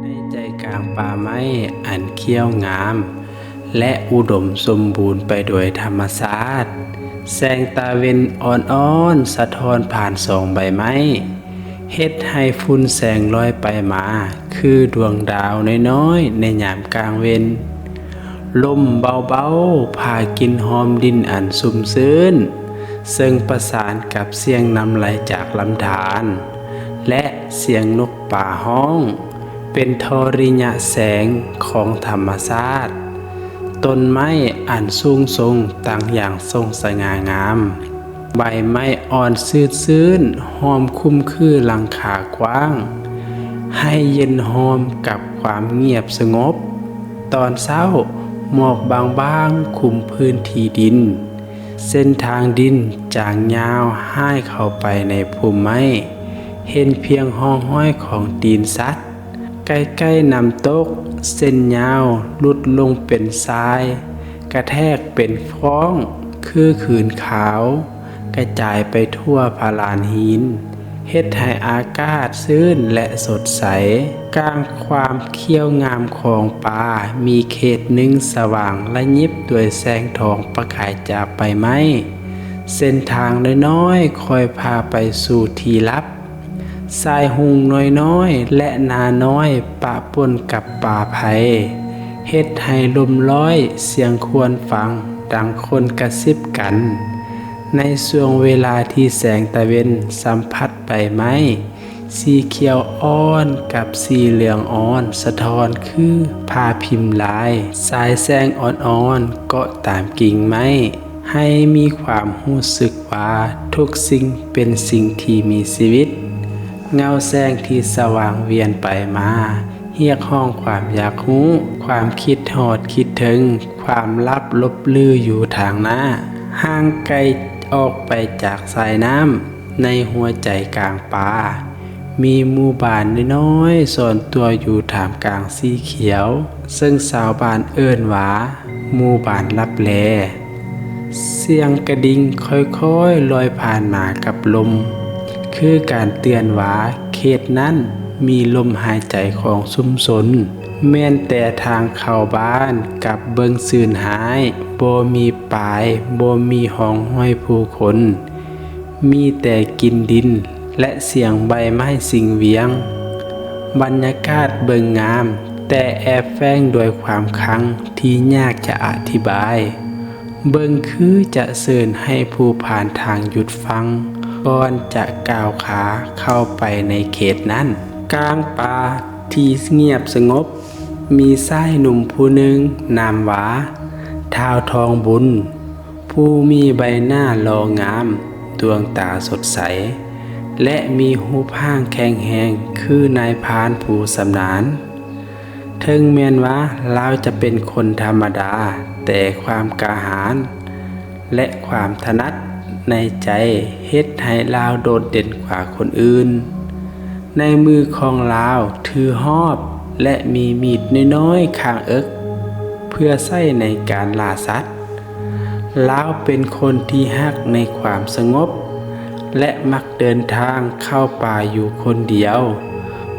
ໃນໃຈກາງປ່າໄມ້ອັນຂຽວງາມ ແລະ ອຸດົມສົມບູນໄປດ້ວຍທຳມະຊາດ, ແສງຕາເວັນອ່ອນໆສະທ້ອນຜ່ານສອງໃບໄມ້, ເຮັດໃຫ້ຝຸ່ນແສງລອຍໄປມາ ຄືດວງດາວນ້ອຍໆໃນຍາມກາງເວັນ. ລົມເບົາໆພາກິ່ນຫອມດິນອັນຊຸ່ມຊື່ນ, ເຊິ່ງປະສານກັບສຽງນ້ຳໄຫຼຈາກລຳທານ ແລະ ສຽງນົກປ່າຮ້ອງ ເປັນທໍລິຍະແສງຂອງທຳມະຊາດ. ຕົ້ນໄມ້ອັນສູງສົ່ງຕັ້ງຢ່າງຊົງສະຫງ່າງາມ, ໃບໄມ້ອ່ອນຊື່ນໆ ຫອມຄຸມຄືຫຼັງຄາກວ້າງ, ໃຫ້ເຢັນຫອມກັບຄວາມງຽບສະຫງົບ. ຕອນເຊົ້າ, ໝອກບາງໆຄຸມພື້ນທີ່ດິນ, ເສັ້ນທາງດິນຈາງຍາວຫາຍເຂົ້າໄປໃນພຸ່ມໄມ້, ເຫັນພຽງຮ່ອງຮອຍຂອງຕີນສັດ. ໃກ້ໆນ້ຳຕົກ ເສັ້ນຍາວຫຼຸດລົງເປັນຊາຍ, ກະແທກເປັນຟອງຄືຂືນຂາວ, ກະຈາຍໄປທົ່ວພະລານຫີນ, ເຮັດໃຫ້ອາກາດຊື່ນ ແລະ ສົດໃສ. ກາງຄວາມຂຽວງາມຂອງປ່າ ມີເຂດໜຶ່ງສະຫວ່າງລະຍິບດ້ວຍແສງທອງປະກາຍຈາກໃບໄມ້. ເສັ້ນທາງນ້ອຍໆຄ່ອຍພາໄປສູ່ທີ່ລັບ. ສາຍຮຸ່ງນ້ອຍໆ ແລະ ນານ້ອຍປະປົນກັບປ່າໄຜ່ ເຮັດໃຫ້ລົມລອຍສຽງຄວນຟັງ ດັ່ງຄົນກະຊິບກັນ. ໃນຊ່ວງເວລາທີ່ແສງຕາເວັນສຳຜັດໃບໄມ້ ສີຂຽວອ່ອນກັບສີເຫຼືອງອ່ອນສະທ້ອນຄືຜ້າພິມລາຍ, ສາຍແສງອ່ອນໆເກາະຕາມກິ່ງໄມ້ ໃຫ້ມີຄວາມຮູ້ສຶກວ່າທຸກສິ່ງເປັນສິ່ງທີ່ມີຊີວິດ. ເງົາແສງທີ່ສະຫວ່າງວຽນໄປມາ ຮຽກຮ້ອງຄວາມຢາກຮູ້, ຄວາມຄິດຮອດຄິດເຖິງ, ຄວາມລັບຫຼົບລືຢູ່ທາງໜ້າ, ຫ່າງໄກອອກໄປຈາກສາຍນ້ຳ ໃນຫົວໃຈກາງປ່າ ມີໝູ່ບ້ານນ້ອຍໆ ຊ່ອນຕົວຢູ່ທ່າມກາງສີຂຽວ, ເຊິ່ງຊາວບ້ານເອີ້ນວ່າ ໝູ່ບ້ານລັບແລ. ສຽງກະດິ່ງຄ່ອຍໆລອຍຜ່ານມາກັບລົມ, ຄືການເຕືອນວ່າເຂດນັ້ນມີລົມຫາຍໃຈຂອງຊຸມຊົນ. ແມ່ນແຕ່ທາງເຂົ້າບ້ານກັບເບິ່ງຊື່ນຮ້າຍ, ບໍ່ມີປາຍ, ບໍ່ມີຮ່ອງຮອຍຜູ້ຄົນ, ມີແຕ່ກິ່ນດິນ ແລະ ສຽງໃບໄມ້ຊິງຫວຽງ. ບັນຍາກາດເບິ່ງງາມ, ແຕ່ແອບແຝງດ້ວຍຄວາມຄັງທີ່ຍາກຈະອະທິບາຍ. ເບິ່ງຄືຈະເຊີນໃຫ້ຜູ້ຜ່ານທາງຢຸດຟັງ ກ່ອນຈະກ້າວຂາເຂົ້າໄປໃນເຂດນັ້ນ. ກາງປ່າທີ່ງຽບສະຫງົບ ມີຊາຍໜຸ່ມຜູ້ໜຶ່ງນາມວ່າ ທ້າວທອງບຸນ, ຜູ້ມີໃບໜ້າຫຼໍ່ງາມ, ດວງຕາສົດໃສ ແລະ ມີຮູບຮ່າງແຂງແຮງຄືນາຍພານຜູ້ຊຳນານ. ເຖິງແມ່ນວ່າລາວຈະເປັນຄົນທຳມະດາ, ແຕ່ຄວາມກ້າຫານ ແລະ ຄວາມຖະໜັດໃນໃຈເຮັດໃຫ້ລາວໂດດເດັ່ນກວ່າຄົນອື່ນ. ໃນມືຂອງລາວຖືຫອບ ແລະ ມີມີດນ້ອຍໆຂ້າງເອິກ ເພື່ອໃຊ້ໃນການລ່າສັດ. ລາວເປັນຄົນທີ່ຮັກໃນຄວາມສະຫງົບ ແລະ ມັກເດີນທາງເຂົ້າປ່າຢູ່ຄົນດຽວ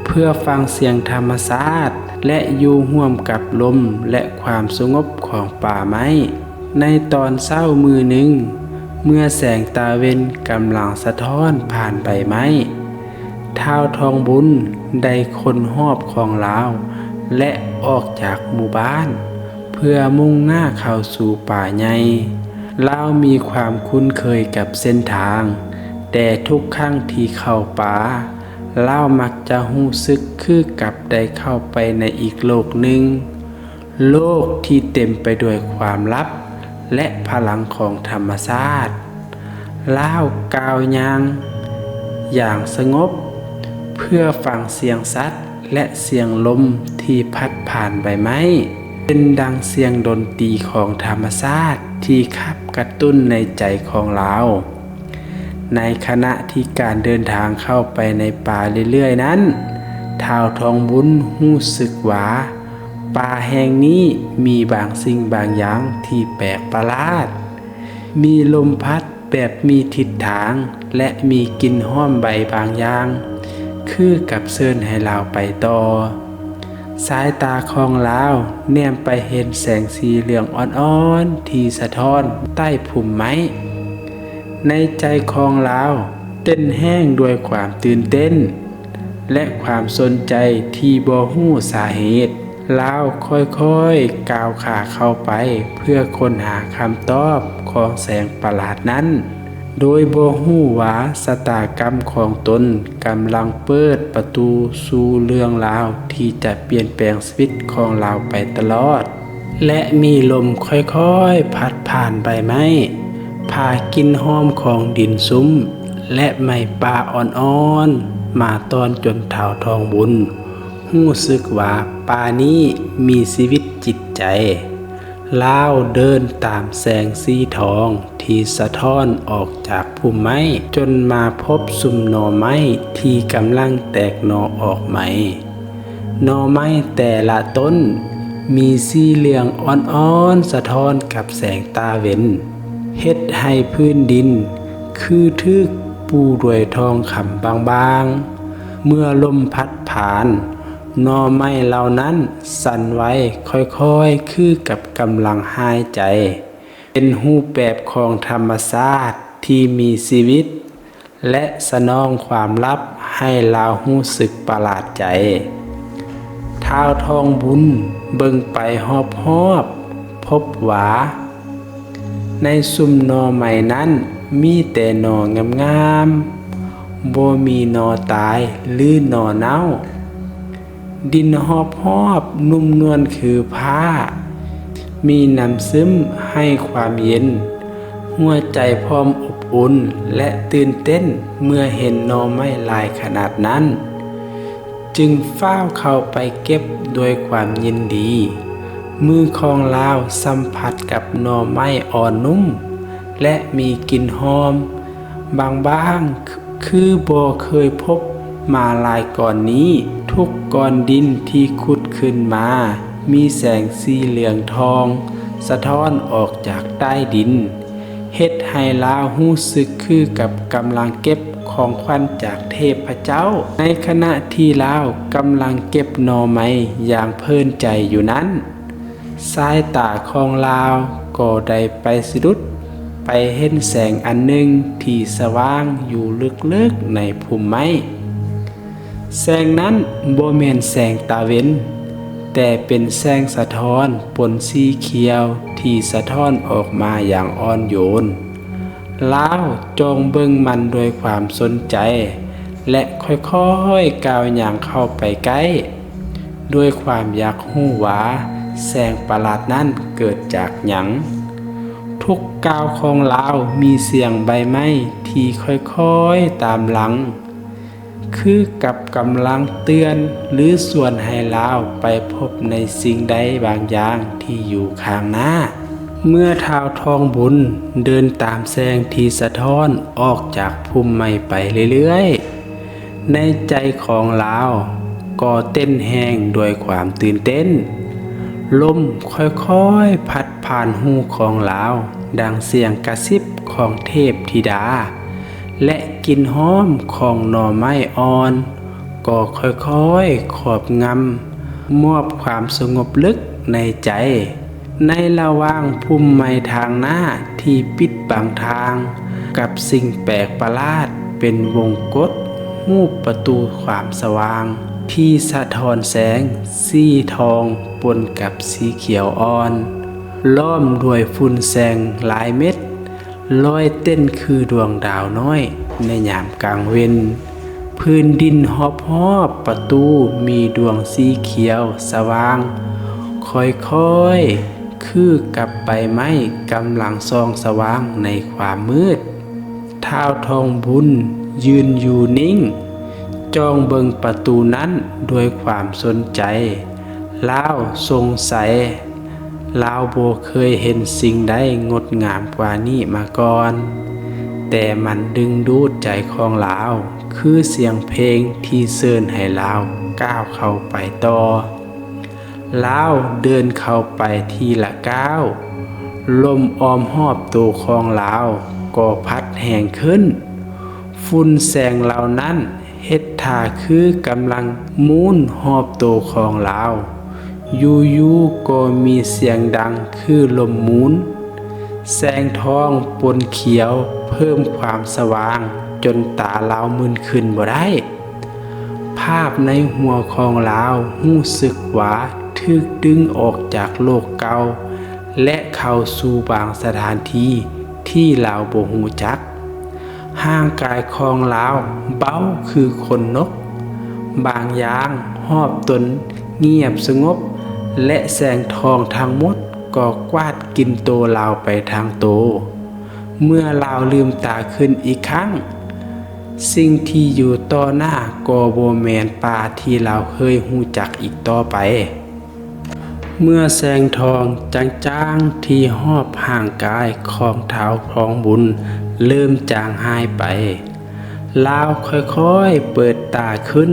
ເພື່ອຟັງສຽງທຳມະຊາດ ແລະ ຢູ່ຮ່ວມກັບລົມ ແລະ ຄວາມສະຫງົບຂອງປ່າໄມ້. ໃນຕອນເຊົ້າມື້ໜຶ່ງ, ເມື່ອແສງຕາເວັນກຳລັງສະທ້ອນຜ່ານໃບໄມ້, ທ້າວທອງບຸນໄດ້ຂົນຫອບຂອງລາວ ແລະ ອອກຈາກໝູ່ບ້ານ ເພື່ອມຸ່ງໜ້າເຂົ້າສູ່ປ່າໃຫຍ່. ລາວມີຄວາມຄຸ້ນເຄີຍກັບເສັ້ນທາງ, ແຕ່ທຸກຄັ້ງທີ່ເຂົ້າປ່າ, ລາວມັກຈະຮູ້ສຶກຄືກັບໄດ້ເຂົ້າໄປໃນອີກໂລກໜຶ່ງ. ໂລກທີ່ເຕັມໄປດ້ວຍຄວາມລັບ ແລະ ພະລັງຂອງທຳມະຊາດ. ລາວກ້າວຍ່າງຢ່າງສະຫງົບ ເພື່ອຟັງສຽງສັດ ແລະ ສຽງລົມທີ່ພັດຜ່ານໃບໄມ້ ເປັນດັ່ງສຽງດົນຕີຂອງທຳມະຊາດທີ່ຂັບກະຕຸ້ນໃນໃຈຂອງລາວ. ໃນຂະນະທີ່ການເດີນທາງເຂົ້າໄປໃນປ່າເລື້ອຍໆນັ້ນ, ທ້າວທອງບຸນຮູ້ສຶກວ່າ ປ່າແຫ່ງນີ້ມີບາງສິ່ງບາງຢ່າງທີ່ແປກປະຫຼາດ, ມີລົມພັດແບບມີທິດທາງ ແລະ ມີກິ່ນຫອມໃບບາງຢ່າງ ຄືກັບເຊີນໃຫ້ລາວໄປຕໍ່. ສາຍຕາຂອງລາວແນມໄປເຫັນແສງສີເຫຼືອງອ່ອນໆທີ່ສະທ້ອນໃຕ້ພຸ່ມໄມ້. ໃນໃຈຂອງລາວເຕັ້ນແຮງດ້ວຍຄວາມຕື່ນເຕັ້ນ ແລະ ຄວາມສົນໃຈທີ່ບໍ່ຮູ້ສາເຫດ. ລາວຄ່ອຍໆກ້າວຂາເຂົ້າໄປເພື່ອຄົ້ນຫາຄຳຕອບຂອງແສງປະຫຼາດນັ້ນ, ໂດຍບໍ່ຮູ້ວ່າຊະຕາກຳຂອງຕົນກຳລັງເປີດປະຕູສູ່ເລື່ອງລາວທີ່ຈະປ່ຽນແປງຊີວິດຂອງລາວໄປຕະຫຼອດ. ແລະ ມີລົມຄ່ອຍໆພັດຜ່ານໃບໄມ້, ພາກິ່ນຫອມຂອງດິນຊຸ່ມ ແລະ ໄມ້ປ່າອ່ອນໆມາຕ້ອນຈົນທ້າວທອງບຸນຮູ້ສຶກວ່າປ່ານີ້ມີຊີວິດຈິດໃຈ. ລາວເດີນຕາມແສງສີທອງທີ່ສະທ້ອນອອກຈາກພຸ່ມໄມ້ ຈົນມາພົບຊຸມໜໍ່ໄມ້ທີ່ກຳລັງແຕກໜໍ່ອອກໃໝ່. ໜໍ່ໄມ້ແຕ່ລະຕົ້ນມີສີເຫຼືອງອ່ອນໆສະທ້ອນກັບແສງຕາເວັນ, ເຮັດໃຫ້ພື້ນດິນຄືຖືກປູດ້ວຍທອງຄຳບາງໆ. ເມື່ອລົມພັດຜ່ານ, ໜໍ່ໄມ້ເຫຼົ່ານັ້ນສັ່ນໄຫວຄ່ອຍໆຄືກັບກຳລັງຫາຍໃຈ. ເປັນຮູບແບບຂອງທຳມະຊາດທີ່ມີຊີວິດ ແລະ ສະໜອງຄວາມລັບໃຫ້ລາວຮູ້ສຶກປະຫຼາດໃຈ. ທ້າວທອງບຸນເບິ່ງໄປຮອບໆ ພົບວ່າໃນຊຸມໜໍ່ໄມ້ນັ້ນມີແຕ່ໜໍ່ງາມໆ, ບໍ່ມີໜໍ່ຕາຍ ຫຼື ໜໍ່ເນົ່າ. ດິນຮອບໆນຸ່ມນວນຄືຜ້າ, ມີນ້ຳຊຶມໃຫ້ຄວາມເຢັນ, ຫົວໃຈພ້ອມອົບອຸ່ນ ແລະ ຕື່ນເຕັ້ນເມື່ອເຫັນໜໍ່ໄມ້ຫຼາຍຂະໜາດນັ້ນ, ຈຶ່ງຟ້າວເຂົ້າໄປເກັບດ້ວຍຄວາມຍິນດີ. ມືຂອງລາວສຳຜັດກັບໜໍ່ໄມ້ອ່ອນນຸ້ມ ແລະ ມີກິ່ນຫອມບາງໆ ຄືບໍ່ເຄີຍພົບມາຫຼາຍກ່ອນນີ້. ທຸກກ້ອນດິນທີ່ຂຸດຂຶ້ນມາມີແສງສີເຫຼືອງທອງສະທ້ອນອອກຈາກໃຕ້ດິນ, ເຮັດໃຫ້ລາວຮູ້ສຶກຄືກັບກຳລັງເກັບຂອງຂວັນຈາກເທບພະເຈົ້າ. ໃນຂະນະທີ່ລາວກຳລັງເກັບໜໍ່ໄມ້ຢ່າງເພີນໃຈຢູ່ນັ້ນ, ສາຍຕາຂອງລາວກໍໄດ້ໄປສະດຸດໄປເຫັນແສງອັນໜຶ່ງທີ່ສະຫວ່າງຢູ່ເລິກໆໃນພຸ່ມໄມ້. ແສງນັ້ນບໍ່ແມ່ນແສງຕາເວັນ, ແຕ່ເປັນແສງສະທ້ອນປົນສີຂຽວທີ່ສະທ້ອນອອກມາຢ່າງອ່ອນໂຍນ. ລາວຈ້ອງເບິ່ງມັນດ້ວຍຄວາມສົນໃຈ ແລະ ຄ່ອຍໆກ້າວຍ່າງເຂົ້າໄປໃກ້ ດ້ວຍຄວາມຢາກຮູ້ວ່າແສງປະຫຼາດນັ້ນເກີດຈາກຫຍັງ. ທຸກກ້າວຂອງລາວມີສຽງໃບໄມ້ທີ່ຄ່ອຍໆຕາມຫຼັງ, ຄືກັບກຳລັງເຕືອນ ຫຼື ຊວນໃຫ້ລາວໄປພົບໃນສິ່ງໃດບາງຢ່າງທີ່ຢູ່ຂ້າງໜ້າ. ເມື່ອທ້າວທອງບຸນເດີນຕາມແສງທີ່ສະທ້ອນອອກຈາກພຸ່ມໄມ້ໄປເລື້ອຍໆ, ໃນໃຈຂອງລາວກໍເຕັ້ນແຮງດ້ວຍຄວາມຕື່ນເຕັ້ນ. ລົມຄ່ອຍໆພັດຜ່ານຫູຂອງລາວ ດັ່ງສຽງກະຊິບຂອງເທບທິດາ ແລະ ກິ່ນຫອມຂອງໜໍ່ໄມ້ອ່ອນກໍຄ່ອຍໆຄອບງຳ, ມອບຄວາມສະຫງົບເລິກໃນໃຈ. ໃນລະຫວ່າງພຸ່ມໄມ້ທາງໜ້າທີ່ປິດບັງທາງກັບສິ່ງແປກປະຫຼາດເປັນວົງກົດຮູບປະຕູຄວາມສະຫວ່າງທີ່ສະທ້ອນແສງສີທອງປົນກັບສີຂຽວອ່ອນ, ລ້ອມດ້ວຍຝຸ່ນແສງຫຼາຍເມັດ ລອຍເຕັ້ນຄືດວງດາວນ້ອຍໃນຍາມກາງເວັນ. ພື້ນດິນຮອບໆປະຕູມີດວງສີຂຽວສະຫວ່າງຄ່ອຍໆ ຄືກັບໃບໄມ້ກຳລັງສ່ອງສະຫວ່າງໃນຄວາມມືດ. ທ້າວທອງບຸນຢືນຢູ່ນິ່ງ, ຈ້ອງເບິ່ງປະຕູນັ້ນດ້ວຍຄວາມສົນໃຈ. ລາວສົງໄສ, ລາວບໍ່ເຄີຍເຫັນສິ່ງໃດງົດງາມກວ່ານີ້ມາກ່ອນ, ແຕ່ມັນດຶງດູດໃຈຂອງລາວ ຄືສຽງເພງທີ່ເຊີນໃຫ້ລາວກ້າວເຂົ້າໄປຕໍ່. ລາວເດີນເຂົ້າໄປທີລະກ້າວ, ລົມອ້ອມຮອບໂຕຂອງລາວກໍພັດແຮງຂຶ້ນ. ຝຸ່ນແສງເຫຼົ່ານັ້ນເຮັດ ຖ້າຄືກຳລັງໝູນຮອບໂຕຂອງລາວ. ຢູ່ໆກໍມີສຽງດັງຄືລົມໝູນ. ແສງທອງປົນຂຽວເພີ່ມຄວາມສະຫວ່າງຈົນຕາລາວມືນຂຶ້ນບໍ່ໄດ້. ພາບໃນຫົວຂອງລາວຮູ້ສຶກວ່າຖືກດຶງອອກຈາກໂລກເກົ່າ ແລະ ເຂົ້າສູ່ບາງສະຖານທີ່ທີ່ລາວບໍ່ຮູ້ຈັກ. ຮ່າງກາຍຂອງລາວເບົາຄືຂົນນົກ. ບາງຢ່າງຮອບຕົນງຽບສະຫງົບ ແລະ ແສງທອງທັງໝົດກໍກວາດກິນໂຕລາວໄປທັງໂຕ. ເມື່ອລາວລືມຕາຂຶ້ນອີກຄັ້ງ, ສິ່ງທີ່ຢູ່ຕໍ່ໜ້າກໍບໍ່ແມ່ນປ່າທີ່ລາວເຄີຍຮູ້ຈັກອີກຕໍ່ໄປ. ເມື່ອແສງທອງຈາງໆທີ່ຮອບຮ່າງກາຍຂອງທ້າວທອງບຸນເລີ່ມຈາງຫາຍໄປ, ລາວຄ່ອຍໆເປີດຕາຂຶ້ນ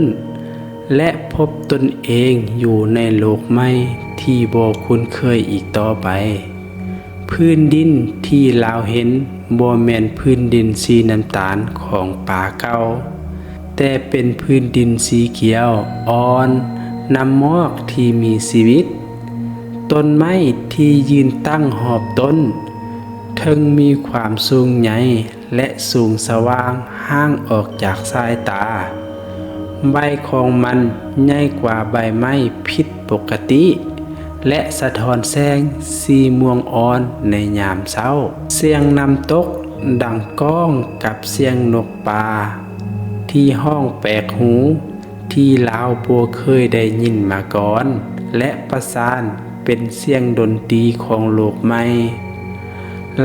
ແລະ ພົບຕົນເອງຢູ່ໃນໂລກໃໝ່ທີ່ບໍ່ຄຸ້ນເຄີຍອີກຕໍ່ໄປ. ພື້ນດິນທີ່ລາວເຫັນບໍ່ແມ່ນພື້ນດິນສີນ້ຳຕານຂອງປ່າເກົ່າ, ແຕ່ເປັນພື້ນດິນສີຂຽວອ່ອນ, ນ້ຳໝອກທີ່ມີຊີວິດ. ຕົ້ນໄມ້ທີ່ຢືນຕັ້ງຮອບຕົ້ນ, ເທິງມີຄວາມສູງໃຫຍ່ ແລະ ສູງສະຫວ່າງຫ່າງອອກຈາກສາຍຕາ. ໃບຂອງມັນໃຫຍ່ກວ່າໃບໄມ້ຜິດປົກກະຕິ ແລະ ສະທ້ອນແສງສີມ່ວງອ່ອນໃນຍາມເຊົ້າ. ສຽງນ້ຳຕົກດັງກ້ອງກັບສຽງນົກປ່າທີ່ຮ້ອງແປກຫູ ທີ່ລາວບໍ່ເຄີຍໄດ້ຍິນມາກ່ອນ ແລະ ປະສານເປັນສຽງດົນຕີຂອງໂລກໃໝ່.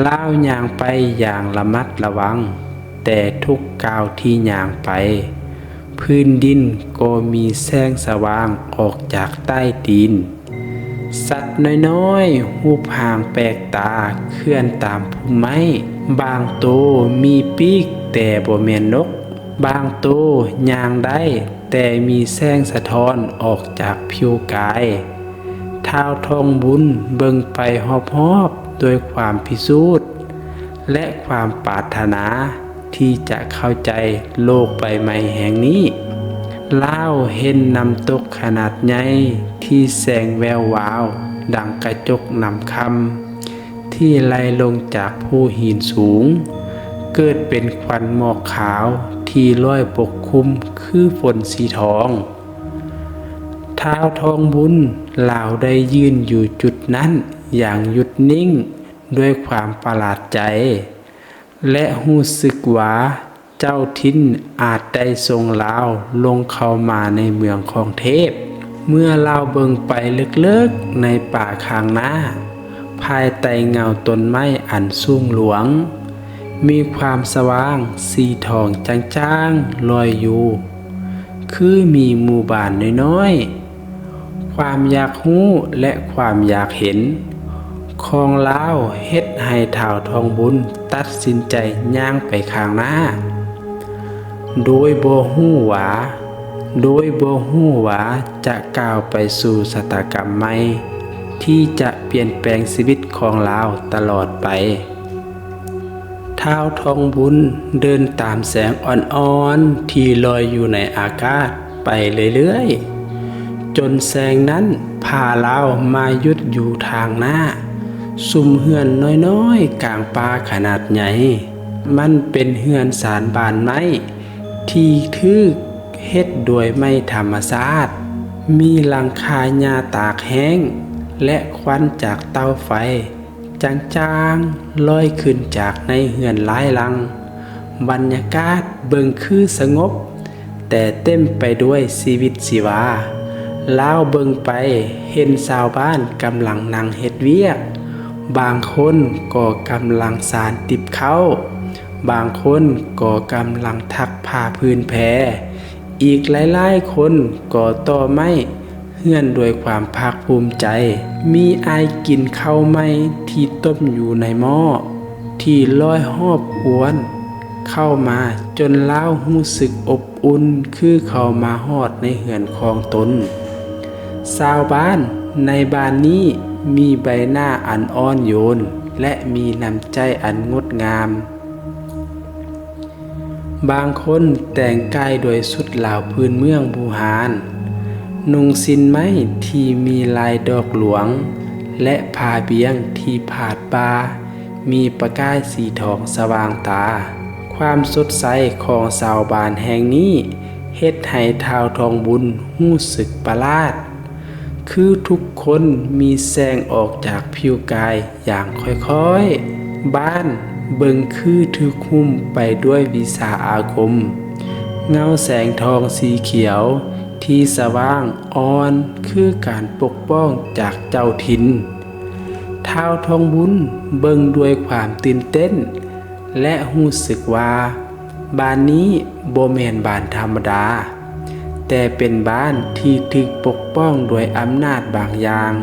ລາວຍ່າງໄປຢ່າງລະມັດລະວັງ, ແຕ່ທຸກກ້າວທີ່ຍ່າງໄປ, ພື້ນດິນກໍມີແສງສະຫວ່າງອອກຈາກໃຕ້ຕີນ. ສັດນ້ອຍໆ ຮູບຮ່າງແປກຕາເຄື່ອນຕາມພຸ່ມໄມ້, ບາງໂຕມີປີກແຕ່ບໍ່ແມ່ນນົກ, ບາງໂຕຍ່າງໄດ້ແຕ່ມີແສງສະທ້ອນອອກຈາກຜິວກາຍ. ທ້າວທອງບຸນເບິ່ງໄປຮອບໆດ້ວຍຄວາມພິສູດ ແລະ ຄວາມປາດຖະໜາ ທີ່ຈະເຂົ້າໃຈໂລກໃບໃໝ່ແຫ່ງນີ້. ລາວເຫັນນ້ຳຕົກຂະໜາດໃຫຍ່ທີ່ແສງແວວວາວດັ່ງກະຈົກນ້ຳຄຳ ທີ່ໄຫຼລົງຈາກພູຫີນສູງ, ເກີດເປັນຄວັນໝອກຂາວທີ່ລອຍປົກຄຸມຄືຝົນສີທອງ. ທ້າວທອງບຸນ ລາວໄດ້ຢືນຢູ່ຈຸດນັ້ນຢ່າງຢຸດນິ່ງດ້ວຍຄວາມປະຫຼາດໃຈ. ແລະ ຮູ້ສຶກວ່າເຈົ້າຖິ່ນອາດໄດ້ສົ່ງລາວລົງເຂົ້າມາໃນເມືອງຂອງເທບ. ເມື່ອລາວເບິ່ງໄປເລິກໆໃນປ່າຂ້າງໜ້າ, ພາຍໃຕ້ເງົາຕົ້ນໄມ້ອັນສູງຫຼວງ, ມີຄວາມສະຫວ່າງສີທອງຈາງໆລອຍຢູ່ ຄືມີໝູ່ບ້ານນ້ອຍໆ. ຄວາມຢາກຮູ້ ແລະ ຄວາມຢາກເຫັນຂອງລາວເຮັດໃຫ້ທ້າວທອງບຸນຕັດສິນໃຈຍ່າງໄປຂ້າງໜ້າ ໂດຍບໍ່ຮູ້ວ່າ, ໂດຍບໍ່ຮູ້ວ່າຈະກ້າວໄປສູ່ຊະຕາກຳໃໝ່ທີ່ຈະປ່ຽນແປງຊີວິດຂອງລາວຕະຫຼອດໄປ. ທ້າວທອງບຸນເດີນຕາມແສງອ່ອນໆທີ່ລອຍຢູ່ໃນອາກາດໄປເລື້ອຍໆ, ຈົນແສງນັ້ນພາລາວມາຢຸດຢູ່ທາງໜ້າຊຸມເຮືອນນ້ອຍໆກາງປ່າຂະໜາດໃຫຍ່. ມັນເປັນເຮືອນຊານບ້ານໄມ້ທີ່ຖືກເຮັດດ້ວຍໄມ້ທຳມະຊາດ, ມີຫຼັງຄາຫຍ້າຕາກແຫ້ງ ແລະ ຄວັນຈາກເຕົາໄຟ ຈາງໆລອຍຂຶ້ນຈາກໃນເຮືອນຫຼາຍຫຼັງ. ບັນຍາກາດເບິ່ງຄືສະຫງົບ, ແຕ່ເຕັມໄປດ້ວຍຊີວິດຊີວາ. ລາວເບິ່ງໄປເຫັນຊາວບ້ານກຳລັງນັ່ງເຮັດວຽກ, ບາງຄົນກໍກຳລັງສານຕິບເຂົ້າ, ບາງຄົນກໍກຳລັງຖັກຜ້າພື້ນແພ, ອີກຫຼາຍໆຄົນກໍຕໍ່ໄມ້ ເຮືອນດ້ວຍຄວາມພາກພູມໃຈ. ມີອາຍກິ່ນເຂົ້າໃໝ່ທີ່ຕົ້ມຢູ່ໃນໝໍ້ທີ່ລອຍຮອບອວນເຂົ້າມາ, ຈົນລາວຮູ້ສຶກອົບອຸ່ນຄືເຂົ້າມາຮອດໃນເຮືອນຂອງຕົນ. ຊາວບ້ານໃນບ້ານນີ້ມີໃບໜ້າອັນອ່ອນໂຍນ ແລະ ມີນ້ຳໃຈອັນງົດງາມ. ບາງຄົນແຕ່ງກາຍດ້ວຍຊຸດລາວພື້ນເມືອງບູຮານ, ນຸ່ງສິ້ນໄມ້ທີ່ມີລາຍດອກຫຼວງ ແລະ ຜ້າບ່ຽງທີ່ຜາດບ່າ ມີປະກາຍສີທອງສະຫວ່າງຕາ. ຄວາມສົດໃສຂອງຊາວບ້ານແຫ່ງນີ້ ເຮັດໃຫ້ທ້າວທອງບຸນຮູ້ສຶກປະຫຼາດ, ຄືທຸກຄົນມີແສງອອກຈາກຜິວກາຍຢ່າງຄ່ອຍໆ. ບ້ານເບິ່ງຄືຖືກຫຸ້ມໄປດ້ວຍວິຊາອາຄົມ, ເງົາແສງທອງສີຂຽວທີ່ສະຫວ່າງອ່ອນຄືການປົກປ້ອງຈາກເຈົ້າຖິ່ນ. ທ້າວທອງບຸນເບິ່ງດ້ວຍຄວາມຕື່ນເຕັ້ນ ແລະ ຮູ້ສຶກວ່າບ້ານນີ້ບໍ່ແມ່ນບ້ານທຳມະດາ, ແຕ່ເປັນບ້ານທີ່ຖືກປົກປ້ອງດ້ວຍອຳນາດບາງຢ່າງ.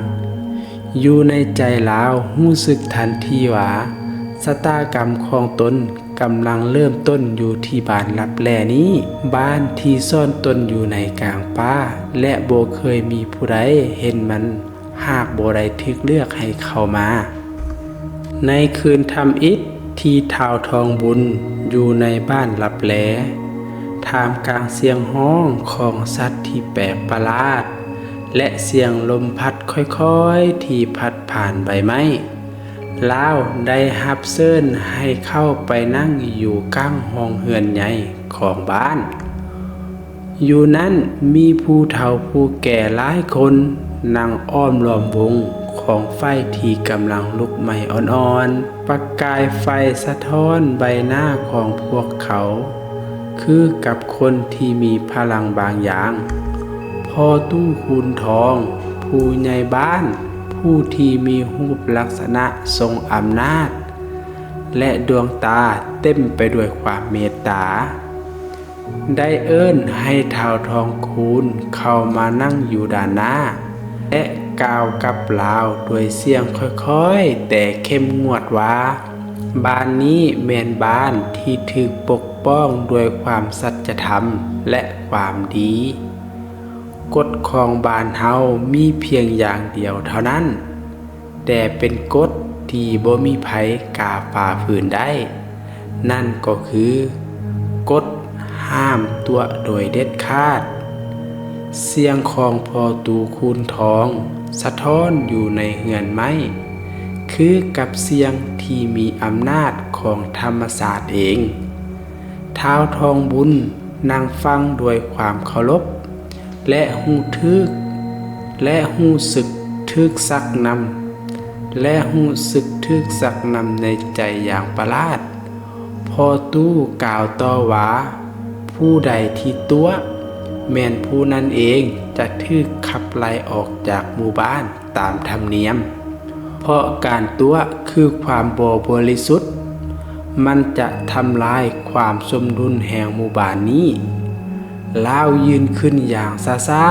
ຢູ່ໃນໃຈລາວຮູ້ສຶກທັນທີວ່າ ຊະຕາກຳຂອງຕົນກຳລັງເລີ່ມຕົ້ນຢູ່ທີ່ບ້ານລັບແລນີ້, ບ້ານທີ່ຊ່ອນຕົນຢູ່ໃນກາງປ່າ ແລະ ບໍ່ເຄີຍມີຜູ້ໃດເຫັນມັນ ຫາກບໍ່ໄດ້ຖືກເລືອກໃຫ້ເຂົ້າມາ. ໃນຄືນທຳອິດທີ່ທ້າວທອງບຸນຢູ່ໃນບ້ານລັບແລ, ທ່າມກາງສຽງຮ້ອງຂອງສັດທີ່ແປກປະຫຼາດ ແລະ ສຽງລົມພັດຄ່ອຍໆທີ່ພັດຜ່ານໃບໄມ້, ລາວໄດ້ຮັບເຊີນໃຫ້ເຂົ້າໄປນັ່ງຢູ່ກາງຫ້ອງເຮືອນໃຫຍ່ຂອງບ້ານ. ຢູ່ນັ້ນມີຜູ້ເຖົ້າຜູ້ແກ່ຫຼາຍຄົນນັ່ງອ້ອມລ້ອມວົງຂອງໄຟທີ່ກຳລັງລຸກໄໝ້ອ່ອນໆ. ປະກາຍໄຟສະທ້ອນໃບໜ້າຂອງພວກເຂົາ ຄືກັບຄົນທີ່ມີພະລັງບາງຢ່າງ. ພໍ່ຕູ້ຄູນທອງ, ຜູ້ໃຫຍ່ບ້ານ, ຜູ້ທີ່ມີຮູບລັກສະນະຊົງອຳນາດ ແລະ ດວງຕາເຕັມໄປດ້ວຍຄວາມເມດຕາ, ໄດ້ເອີ້ນໃຫ້ທ້າວທອງຄູນເຂົ້າມານັ່ງຢູ່ດ້ານໜ້າ ແລະ ກ່າວກັບລາວດ້ວຍສຽງຄ່ອຍໆແຕ່ເຂັ້ມງວດວ່າ, ບ້ານນີ້ແມ່ນບ້ານທີ່ຖືກປົກປ້ອງດ້ວຍຄວາມສັດຈະທຳ ແລະ ຄວາມດີ. ກົດຂອງບ້ານເຮົາມີພຽງຢ່າງດຽວເທົ່ານັ້ນ, ແຕ່ເປັນກົດທີ່ບໍ່ມີໃຜກ້າຝ່າຝືນໄດ້, ນັ້ນກໍຄື ກົດຫ້າມຕົວະໂດຍເດັດຂາດ. ສຽງຂອງພໍ່ຕູ້ຄູນທອງສະທ້ອນຢູ່ໃນເຮືອນໄມ້ ຄືກັບສຽງທີ່ມີອຳນາດຂອງທຳມະຊາດເອງ. ທ້າວທອງບຸນນັ່ງຟັງດ້ວຍຄວາມເຄົາລົບ ແລະ ຮູ້ຖືກ ແລະ ຮູ້ສຶກຖືກຊັກນຳ ແລະ ຮູ້ສຶກຖືກຊັກນຳໃນໃຈຢ່າງປະຫຼາດ. ພໍ່ຕູ້ກ່າວຕໍ່ວ່າ, ຜູ້ໃດທີ່ຕົວະ ແມ່ນຜູ້ນັ້ນເອງຈະຖືກຂັບໄລ່ອອກຈາກໝູ່ບ້ານຕາມທຳນຽມ, ເພາະການຕົວະຄືຄວາມບໍ່ບໍລິສຸດ, ມັນຈະທຳລາຍຄວາມສົມດຸນແຫ່ງໝູ່ບ້ານນີ້. ລາວຢືນຂຶ້ນຢ່າງຊ້າ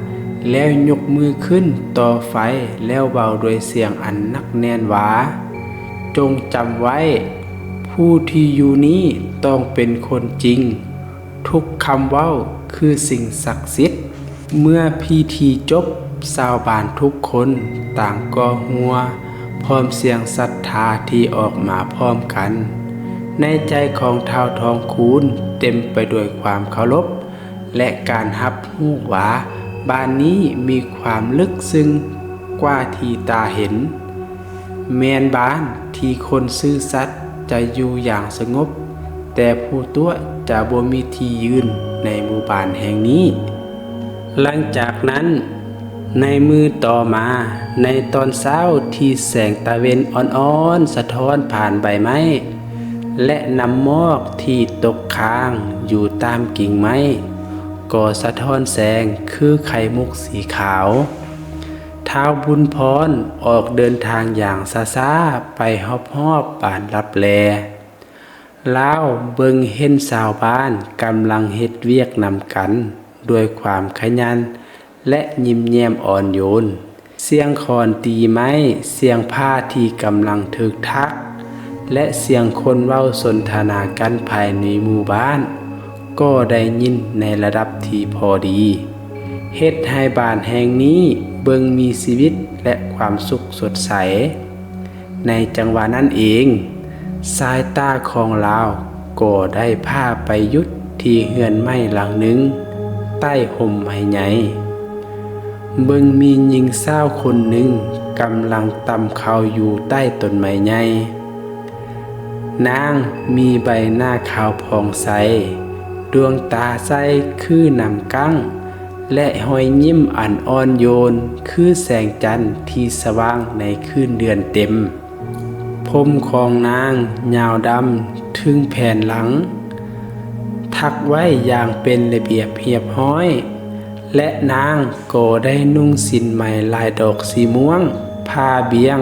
ໆ ແລ້ວຍົກມືຂຶ້ນຕໍ່ໄຟ ແລ້ວເວົ້າດ້ວຍສຽງອັນໜັກແໜ້ນວ່າ, ຈົ່ງຈຳໄວ້, ຜູ້ທີ່ຢູ່ນີ້ຕ້ອງເປັນຄົນຈິງ, ທຸກຄຳເວົ້າຄືສິ່ງສັກສິດ. ເມື່ອພິທີຈົບ, ຊາວບ້ານທຸກຄົນຕ່າງກໍຫົວ ພ້ອມສຽງສັດທາທີ່ອອກມາພ້ອມກັນ. ໃນໃຈຂອງທ້າວທອງຄູນເຕັມໄປດ້ວຍຄວາມເຄົາລົບ ແລະ ການຮັບຮູ້ວ່າບ້ານນີ້ມີຄວາມເລິກເຊິ່ງກວ່າທີ່ຕາເຫັນ. ແມ່ນບ້ານທີ່ຄົນຊື່ສັດຈະຢູ່ຢ່າງສະຫງົບ, ແຕ່ຜູ້ຕົວະຈະບໍ່ມີທີ່ຢືນໃນໝູ່ບ້ານແຫ່ງນີ້. ຫຼັງຈາກນັ້ນ, ໃນມື້ຕໍ່ມາ, ໃນຕອນເຊົ້າທີ່ແສງຕາເວັນອ່ອນໆສະທ້ອນຜ່ານໃບໄມ້ ແລະ ນ້ຳໝອກທີ່ຕົກຄ້າງຢູ່ຕາມກິ່ງໄມ້ ກໍສະທ້ອນແສງຄືໄຂ່ມຸກສີຂາວ. ທ້າວບຸນພອນອອກເດີນທາງຢ່າງຊ້າໆໄປຮອບໆບ້ານລັບແລ. ລາວເບິ່ງເຫັນຊາວບ້ານກຳລັງເຮັດວຽກນຳກັນດ້ວຍຄວາມຂະຫຍັນ ແລະ ຍິ້ມແຍ້ມອ່ອນໂຍນ. ສຽງຂອນຕີໄມ້, ສຽງພ້າທີ່ກຳລັງຖືກທັກ ແລະ ສຽງຄົນເວົ້າສົນທະນາກັນພາຍໃນໝູ່ບ້ານ ກໍໄດ້ຍິນໃນລະດັບທີ່ພໍດີ, ເຮັດໃຫ້ບ້ານແຫ່ງນີ້ເບິ່ງມີຊີວິດ ແລະ ຄວາມສຸກສົດໃສ. ໃນຈັງຫວະນັ້ນເອງ, ສາຍຕາຂອງລາວ ກໍໄດ້ພາໄປຢຸດທີ່ເຮືອນໄມ້ຫຼັງໜຶ່ງ ໃຕ້ຮົ່ມໄມ້ໃຫຍ່. ເບິ່ງມີຍິງຊາວຄົນໜຶ່ງກຳລັງຕຳເຂົ້າຢູ່ໃຕ້ຕົ້ນໄມ້ໃຫຍ່. ນາງມີໃບໜ້າຂາວຜ່ອງໃສ, ດວງຕາໃສຄືນ້ຳກັ້ງ ແລະ ຮອຍຍິ້ມອັນອ່ອນໂຍນຄືແສງຈັນທີ່ສະຫວ່າງໃນຄືນເດືອນເຕັມ. ຜົມຂອງນາງຍາວດຳເຖິງແຜ່ນຫຼັງ, ຖັກໄວ້ຢ່າງເປັນລະບຽບຮຽບຮ້ອຍ, ແລະ ນາງກໍໄດ້ນຸ່ງສິ້ນໄໝລາຍດອກສີມ່ວງ, ຜ້າບ່ຽງ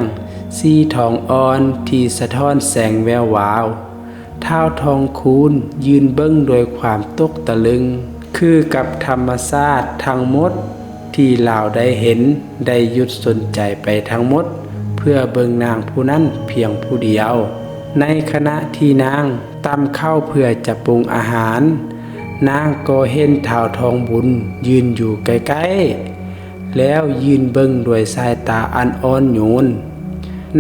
ສີທອງອ່ອນທີ່ສະທ້ອນແສງແວວວາວ. ທ້າວທອງຄູນຢືນເບິ່ງດ້ວຍຄວາມຕົກຕະລຶງ, ຄືກັບທຳມະຊາດທັງໝົດທີ່ລາວໄດ້ເຫັນ, ໄດ້ຢຸດສົນໃຈໄປທັງໝົດ ເພື່ອເບິ່ງນາງຜູ້ນັ້ນພຽງຜູ້ດຽວ. ໃນຂະນະທີ່ນາງຕຳເຂົ້າເພື່ອຈະປຸງອາຫານ, ນາງກໍເຫັນທ້າວທອງບຸນຢືນຢູ່ໃກ້ໆ ແລ້ວຢືນເບິ່ງດ້ວຍສາຍຕາອັນອ່ອນໂຍນ.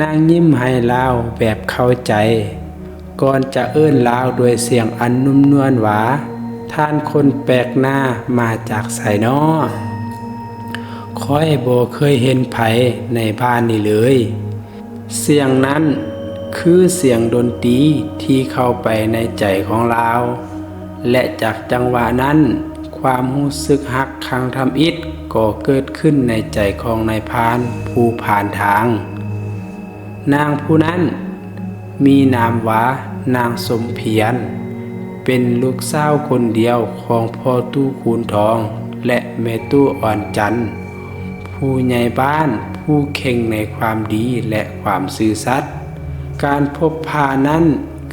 ນາງຍິ້ມໃຫ້ລາວແບບເຂົ້າໃຈ, ກ່ອນຈະເອີ້ນລາວດ້ວຍສຽງອັນນຸ່ມນວນວ່າ, ທ່ານຄົນແປກໜ້າມາຈາກໃສນໍ? ຂ້ອຍບໍ່ເຄີຍເຫັນໃຜໃນບ້ານນີ້ເລີຍ. ສຽງນັ້ນຄືສຽງດົນຕີທີ່ເຂົ້າໄປໃນໃຈຂອງລາວ, ແລະ ຈາກຈັງຫວະນັ້ນ, ຄວາມຮູ້ສຶກຮັກຄັ້ງທຳອິດກໍເກີດຂຶ້ນໃນໃຈຂອງນາຍພານຜູ້ຜ່ານທາງ. ນາງຜູ້ນັ້ນມີນາມວ່ານາງສົມພຽນ, ເປັນລູກສາວຄົນດຽວຂອງພໍ່ຕູ້ຄູນທອງ ແລະ ແມ່ຕູ້ອ່ອນຈັນ, ຜູ້ໃຫຍ່ບ້ານຜູ້ເຄັ່ງໃນຄວາມດີ ແລະ ຄວາມຊື່ສັດ. ການພົບພະນັ້ນ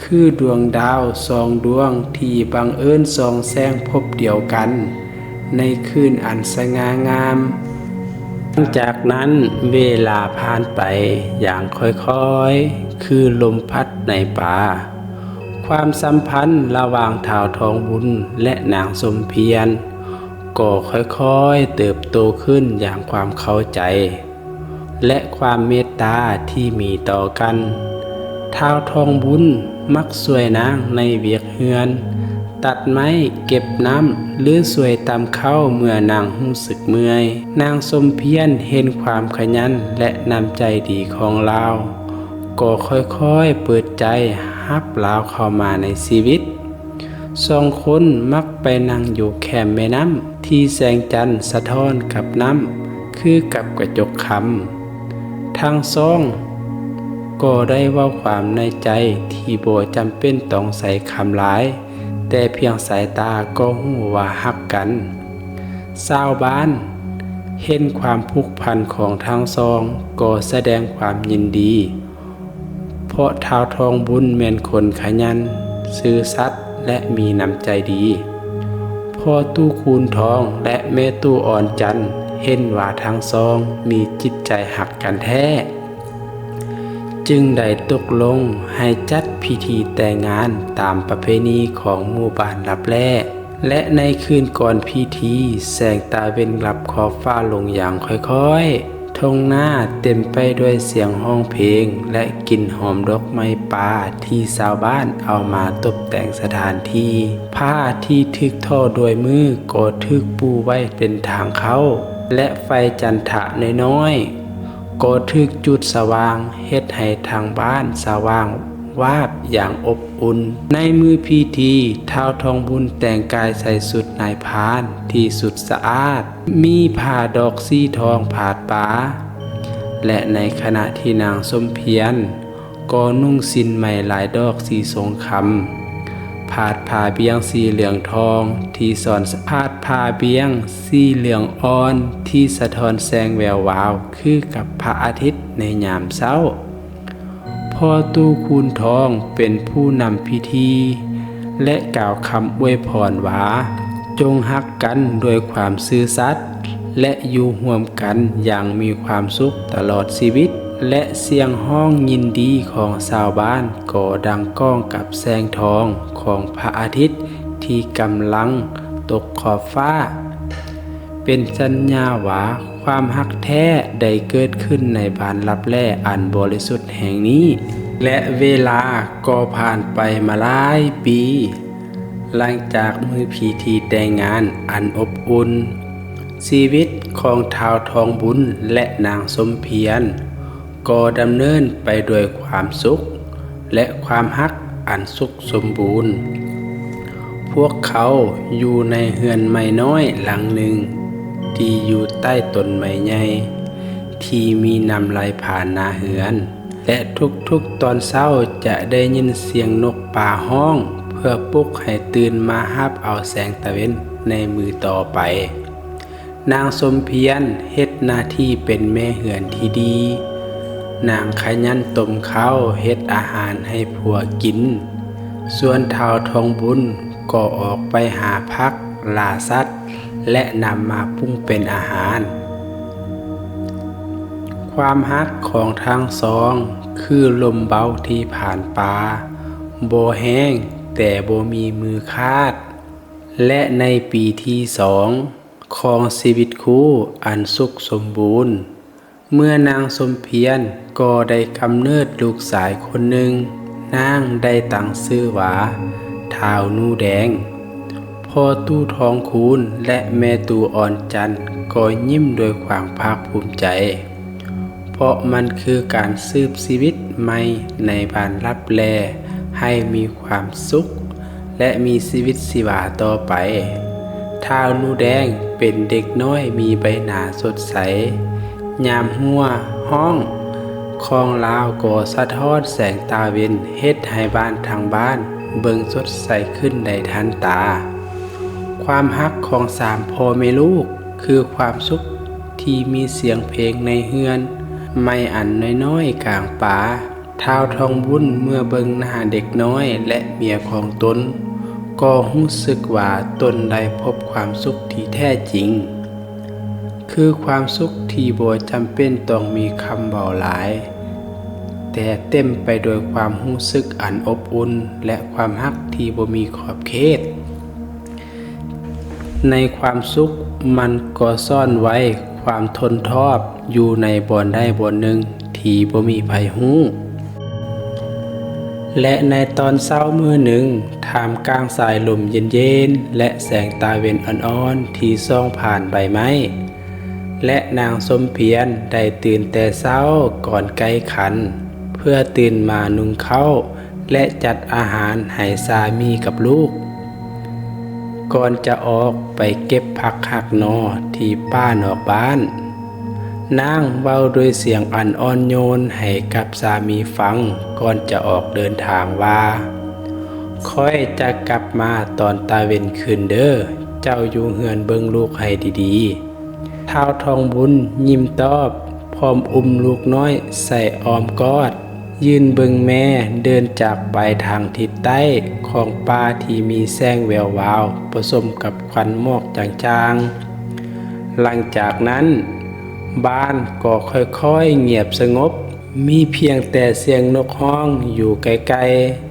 ຄືດວງດາວສອງດວງທີ່ບັງເອີນສ່ອງແສງພົບດຽວກັນ ໃນຄືນອັນສະຫງ່າງາມ. ຫຼັງຈາກນັ້ນເວລາຜ່ານໄປຢ່າງຄ່ອຍໆ ຄືລົມພັດໃນປ່າ. ຄວາມສຳພັນລະຫວ່າງທ້າວທອງບຸນ ແລະ ນາງສົມພຽນ ກໍຄ່ອຍໆເຕີບໂຕຂຶ້ນຢ່າງຄວາມເຂົ້າໃຈ ແລະ ຄວາມເມດຕາທີ່ມີຕໍ່ກັນ. ທ້າວທອງບຸນມັກຊ່ວຍນາງໃນວຽກເຮືອນ, ຕັດໄມ້, ເກັບນ້ຳ ຫຼື ຊ່ວຍຕຳເຂົ້າເມື່ອນາງຮູ້ສຶກເມື່ອຍ. ນາງສົມພຽນເຫັນຄວາມຂະຫຍັນ ແລະ ນ້ຳໃຈດີຂອງລາວ, ກໍຄ່ອຍໆເປີດໃຈຮັບລາວເຂົ້າມາໃນຊີວິດ. ສອງຄົນມັກໄປນັ່ງຢູ່ແຄມແມ່ນ້ຳ ທີ່ແສງຈັນສະທ້ອນກັບນ້ຳຄືກັບກະຈົກຄຳ. ທັງສອງກໍໄດ້ເວົ້າຄວາມໃນໃຈທີ່ບໍ່ຈຳເປັນຕ້ອງໃຊ້ຄຳຫຼາຍ, ແຕ່ພຽງສາຍຕາກໍຮູ້ວ່າຮັກກັນ. ຊາວບ້ານເຫັນຄວາມຜູກພັນຂອງທັງສອງກໍສະແດງຄວາມຍິນດີ. ເພາະທ້າວທອງບຸນແມ່ນຄົນຂະຫຍັນ, ຊື່ສັດ ແລະ ມີນ້ຳໃຈດີ. ພໍ່ຕູ້ຄູນທອງ ແລະ ແມ່ຕູ້ອ່ອນຈັນເຫັນວ່າທັງສອງມີຈິດໃຈຮັກກັນແທ້, ຈຶ່ງໄດ້ຕົກລົງໃຫ້ຈັດພິທີແຕ່ງງານຕາມປະເພນີຂອງໝູ່ບ້ານລັບແລ້. ແລະ ໃນຄືນກ່ອນພິທີ, ແສງຕາເວັນລັບຂອບຟ້າລົງຢ່າງຄ່ອຍໆ. ທົ່ງນາເຕັມໄປດ້ວຍສຽງຮ້ອງເພງ ແລະ ກິ່ນຫອມດອກໄມ້ປ່າທີ່ຊາວບ້ານເອົາມາຕົບແຕ່ງສະຖານທີ່. ຜ້າທີ່ຖືກທໍ້ດ້ວຍມືກໍຖືກປູໄວ້ເປັນທາງເຂົ້າ ແລະ ໄຟຈັນທະນ້ອຍໆ ກໍຖືກຈູດສະຫວ່າງ, ເຮັດໃຫ້ທັງບ້ານສະຫວ່າງວາບຢ່າງອົບອຸ່ນ. ໃນມື້ພິທີ, ທ້າວທອງບຸນແຕ່ງກາຍໃສ່ຊຸດນາຍພານທີ່ສຸດສະອາດ, ມີຜ້າດອກສີທອງຜາດປາ, ແລະ ໃນຂະນະທີ່ນາງສົມພຽນກໍນຸ່ງສິ້ນໄໝລາຍດອກສີຊົງຄຳ, ຜາດຜ້າບ່ຽງສີເຫຼືອງທອງທີ່ສອນ, ຜາດຜ້າບ່ຽງສີເຫຼືອງອ່ອນທີ່ສະທ້ອນແສງແວວວາວຄືກັບພະອາທິດໃນຍາມເຊົ້າ. ພໍ່ຕູ້ຄູນທອງເປັນຜູ້ນຳພິທີ ແລະ ກ່າວຄຳອວຍພອນວ່າ, ຈົ່ງຮັກກັນດ້ວຍຄວາມຊື່ສັດ ແລະ ຢູ່ຮ່ວມກັນຢ່າງມີຄວາມສຸກຕະຫຼອດຊີວິດ. ແລະ ສຽງຮ້ອງຍິນດີຂອງຊາວບ້ານກໍດັງກ້ອງກັບແສງທອງຂອງພະອາທິດທີ່ກຳລັງຕົກຂອບຟ້າ. ເປັນສັນຍາວ່າຄວາມຮັກແທ້ໄດ້ເກີດຂຶ້ນໃນບ້ານລັບແລ້ອັນບໍລິສຸດແຫ່ງນີ້. ແລະເວລາກໍຜ່ານໄປມາຫຼາຍປີ. ຫຼັງຈາກມື້ພິທີແຕ່ງງານອັນອົບອຸ່ນ, ຊີວິດຂອງທ້າວທອງບຸນ ແລະ ນາງສົມພຽນ ກໍດຳເນີນໄປດ້ວຍຄວາມສຸກ ແລະ ຄວາມຮັກອັນສຸກສົມບູນ. ພວກເຂົາຢູ່ໃນເຮືອນໄມ້ນ້ອຍຫຼັງໜຶ່ງ ທີ່ຢູ່ໃຕ້ຕົ້ນໄມ້ໃຫຍ່ ທີ່ມີນ້ຳໄຫຼຜ່ານໜ້າເຮືອນ. ແລະທຸກໆຕອນເຊົ້າຈະໄດ້ຍິນສຽງນົກປ່າຮ້ອງ ເພື່ອປຸກໃຫ້ຕື່ນມາຮັບເອົາແສງຕາເວັນໃນມື້ຕໍ່ໄປ. ນາງສົມພຽນເຮັດໜ້າທີ່ເປັນແມ່ເຮືອນທີ່ດີ. ນາງຂະຫຍັນຕົ້ມເຂົ້າ, ເຮັດອາຫານໃຫ້ຜົວກິນ. ສ່ວນທ້າວທອງບຸນກໍອອກໄປຫາຜັກ, ລ່າສັດ ແລະ ນຳມາປຸງເປັນອາຫານ. ຄວາມຮັກຂອງທັງສອງຄືລົມເບົາທີ່ຜ່ານປ່າ, ບໍ່ແຮງແຕ່ບໍ່ມີມືຄາດ. ແລະ ໃນປີທີສອງຂອງຊີວິດຄູ່ອັນສຸກສົມບູນ, ເມື່ອນາງສົມພຽນກໍໄດ້ກຳເນີດລູກຊາຍຄົນໜຶ່ງ, ນາງໄດ້ຕັ້ງຊື່ວ່າທ້າວໜູແດງ. ພໍ່ຕູ້ທອງຄູນ ແລະ ແມ່ຕູ້ອ່ອນຈັນກໍຍິ້ມດ້ວຍຄວາມພາກພູມໃຈ, ເພາະມັນຄືການສືບຊີວິດໃໝ່ໃນບ້ານລັບແລໃຫ້ມີຄວາມສຸກ ແລະ ມີຊີວິດຊີວາຕໍ່ໄປ. ທ້າວໜູແດງເປັນເດັກນ້ອຍມີໃບໜ້າສົດໃສ, ຍາມຫົວຮ້ອງຂອງລາວກໍສະທ້ອນແສງຕາເວັນ ເຮັດໃຫ້ບ້ານທັງບ້ານເບິ່ງສົດໃສຂຶ້ນໄດ້ທັນຕາ. ຄວາມຮັກຂອງສາມພໍ່ແມ່ລູກຄືຄວາມສຸກທີ່ມີສຽງເພງໃນເຮືອນໄມ້ອັນນ້ອຍໆກາງປ່າ. ທ້າວທອງບຸນເມື່ອເບິ່ງໜ້າເດັກນ້ອຍ ແລະ ເມຍຂອງຕົນ ກໍຮູ້ສຶກວ່າຕົນໄດ້ພົບຄວາມສຸກທີ່ແທ້ຈິງ, ຄືຄວາມສຸກທີ່ບໍ່ຈຳເປັນຕ້ອງມີຄຳເວົ້າຫຼາຍ, ແຕ່ເຕັມໄປດ້ວຍຄວາມຮູ້ສຶກອັນອົບອຸ່ນ ແລະ ຄວາມຮັກທີ່ບໍ່ມີຂອບເຂດ. ໃນຄວາມສຸກມັນກໍຊ້ອນໄວ້ຄວາມທົນທອບຢູ່ໃນບ່ອນໃດບ່ອນໜຶ່ງທີ່ບໍ່ມີໃຜຮູ້. ແລະໃນຕອນເຊົ້າມື້ໜຶ່ງ, ທ່າມກາງສາຍລົມເຢັນໆ ແລະ ແສງຕາເວັນອ່ອນໆທີ່ສ່ອງຜ່ານໃບໄມ້, ແລະ ນາງສົມພຽນໄດ້ຕື່ນແຕ່ເຊົ້າກ່ອນໄກ່ຂັນ ເພື່ອຕື່ນມານຸ່ງເຂົ້າ ແລະ ຈັດອາຫານໃຫ້ສາມີກັບລູກ ກ່ອນຈະອອກໄປເກັບຜັກຮາກໜໍ່ທີ່ປ່ານອກບ້ານ. ນາງເວົ້າດ້ວຍສຽງອັນອ່ອນໂຍນໃຫ້ກັບສາມີຟັງກ່ອນຈະອອກເດີນທາງວ່າ, ຂ້ອຍຈະກັບມາຕອນຕາເວັນຂຶ້ນເດີ້, ເຈົ້າຢູ່ເຮືອນເບິ່ງລູກໃຫ້ດີໆ. ທ້າວທອງບຸນຍິ້ມຕອບ ພ້ອມອຸ້ມລູກນ້ອຍໃສ່ອ້ອມກອດ, ຢືນເບິ່ງແມ່ເດີນຈາກໄປທາງທິດໃຕ້ຂອງປ່າທີ່ມີແສງແວວວາວປະສົມກັບຄວັນໝອກຈາງໆ. ຫຼັງຈາກນັ້ນ, ບ້ານກໍຄ່ອຍໆງຽບສະຫງົບ, ມີພຽງແຕ່ສຽງນົກຮ້ອງຢູ່ໄກ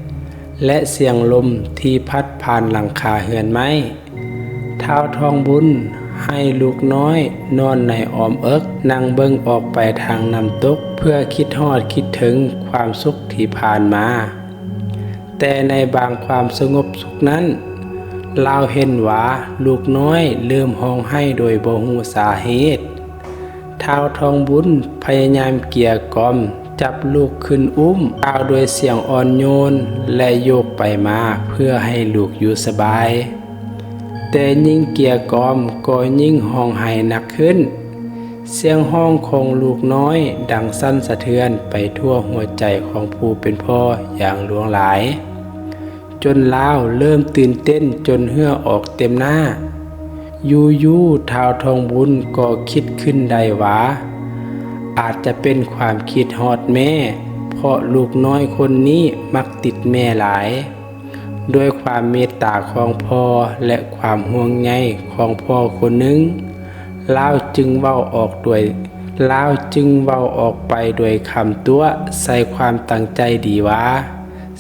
ໆ ແລະ ສຽງລົມທີ່ພັດຜ່ານຫຼັງຄາເຮືອນໄມ້. ທ້າວທອງບຸນໃຫ້ລູກນ້ອຍນອນໃນອ້ອມເອິກ, ນັ່ງເບິ່ງອອກໄປທາງນ້ຳຕົກ ເພື່ອຄິດຮອດຄິດເຖິງຄວາມສຸກທີ່ຜ່ານມາ. ແຕ່ໃນບາງຄວາມສະຫງົບສຸກນັ້ນ, ລາວເຫັນວ່າລູກນ້ອຍເລີ່ມຮ້ອງໄຫ້ໂດຍບໍ່ຮູ້ສາເຫດ. ທ້າວທອງບຸນພະຍາຍາມເກຍກ່ອມ, ຈັບລູກຂຶ້ນອຸ້ມ, ກ່າວດ້ວຍສຽງອ່ອນໂຍນ ແລະ ໂຍກໄປມາເພື່ອໃຫ້ລູກຢູ່ສະບາຍ. ແຕ່ຍິ່ງເກຍກ່ອມກໍຍິ່ງຮ້ອງໄຫ້ໜັກຂຶ້ນ. ສຽງຮ້ອງຂອງລູກນ້ອຍດັງສັ່ນສະເທືອນໄປທົ່ວຫົວໃຈຂອງຜູ້ເປັນພໍ່ຢ່າງຫຼວງຫຼາຍ. ຈົນລາວເລີ່ມຕື່ນເຕັ້ນຈົນເຫື່ອອອກເຕັມໜ້າ. ຢູ່ໆ ທ້າວທອງບຸນກໍຄິດຂຶ້ນໄດ້ວ່າ ອາດຈະເປັນຄວາມຄິດຮອດແມ່, ເພາະລູກນ້ອຍຄົນນີ້ມັກຕິດແມ່ຫຼາຍ. ດ້ວຍຄວາມເມດຕາຂອງພໍ່ ແລະ ຄວາມຫ່ວງໃຍຂອງພໍ່ຄົນໜຶ່ງ, ລາວຈຶ່ງເວົ້າອອກດ້ວຍ, ລາວຈຶ່ງເວົ້າອອກໄປດ້ວຍຄຳຕົວະໃສ່ຄວາມຕັ້ງໃຈດີວ່າ,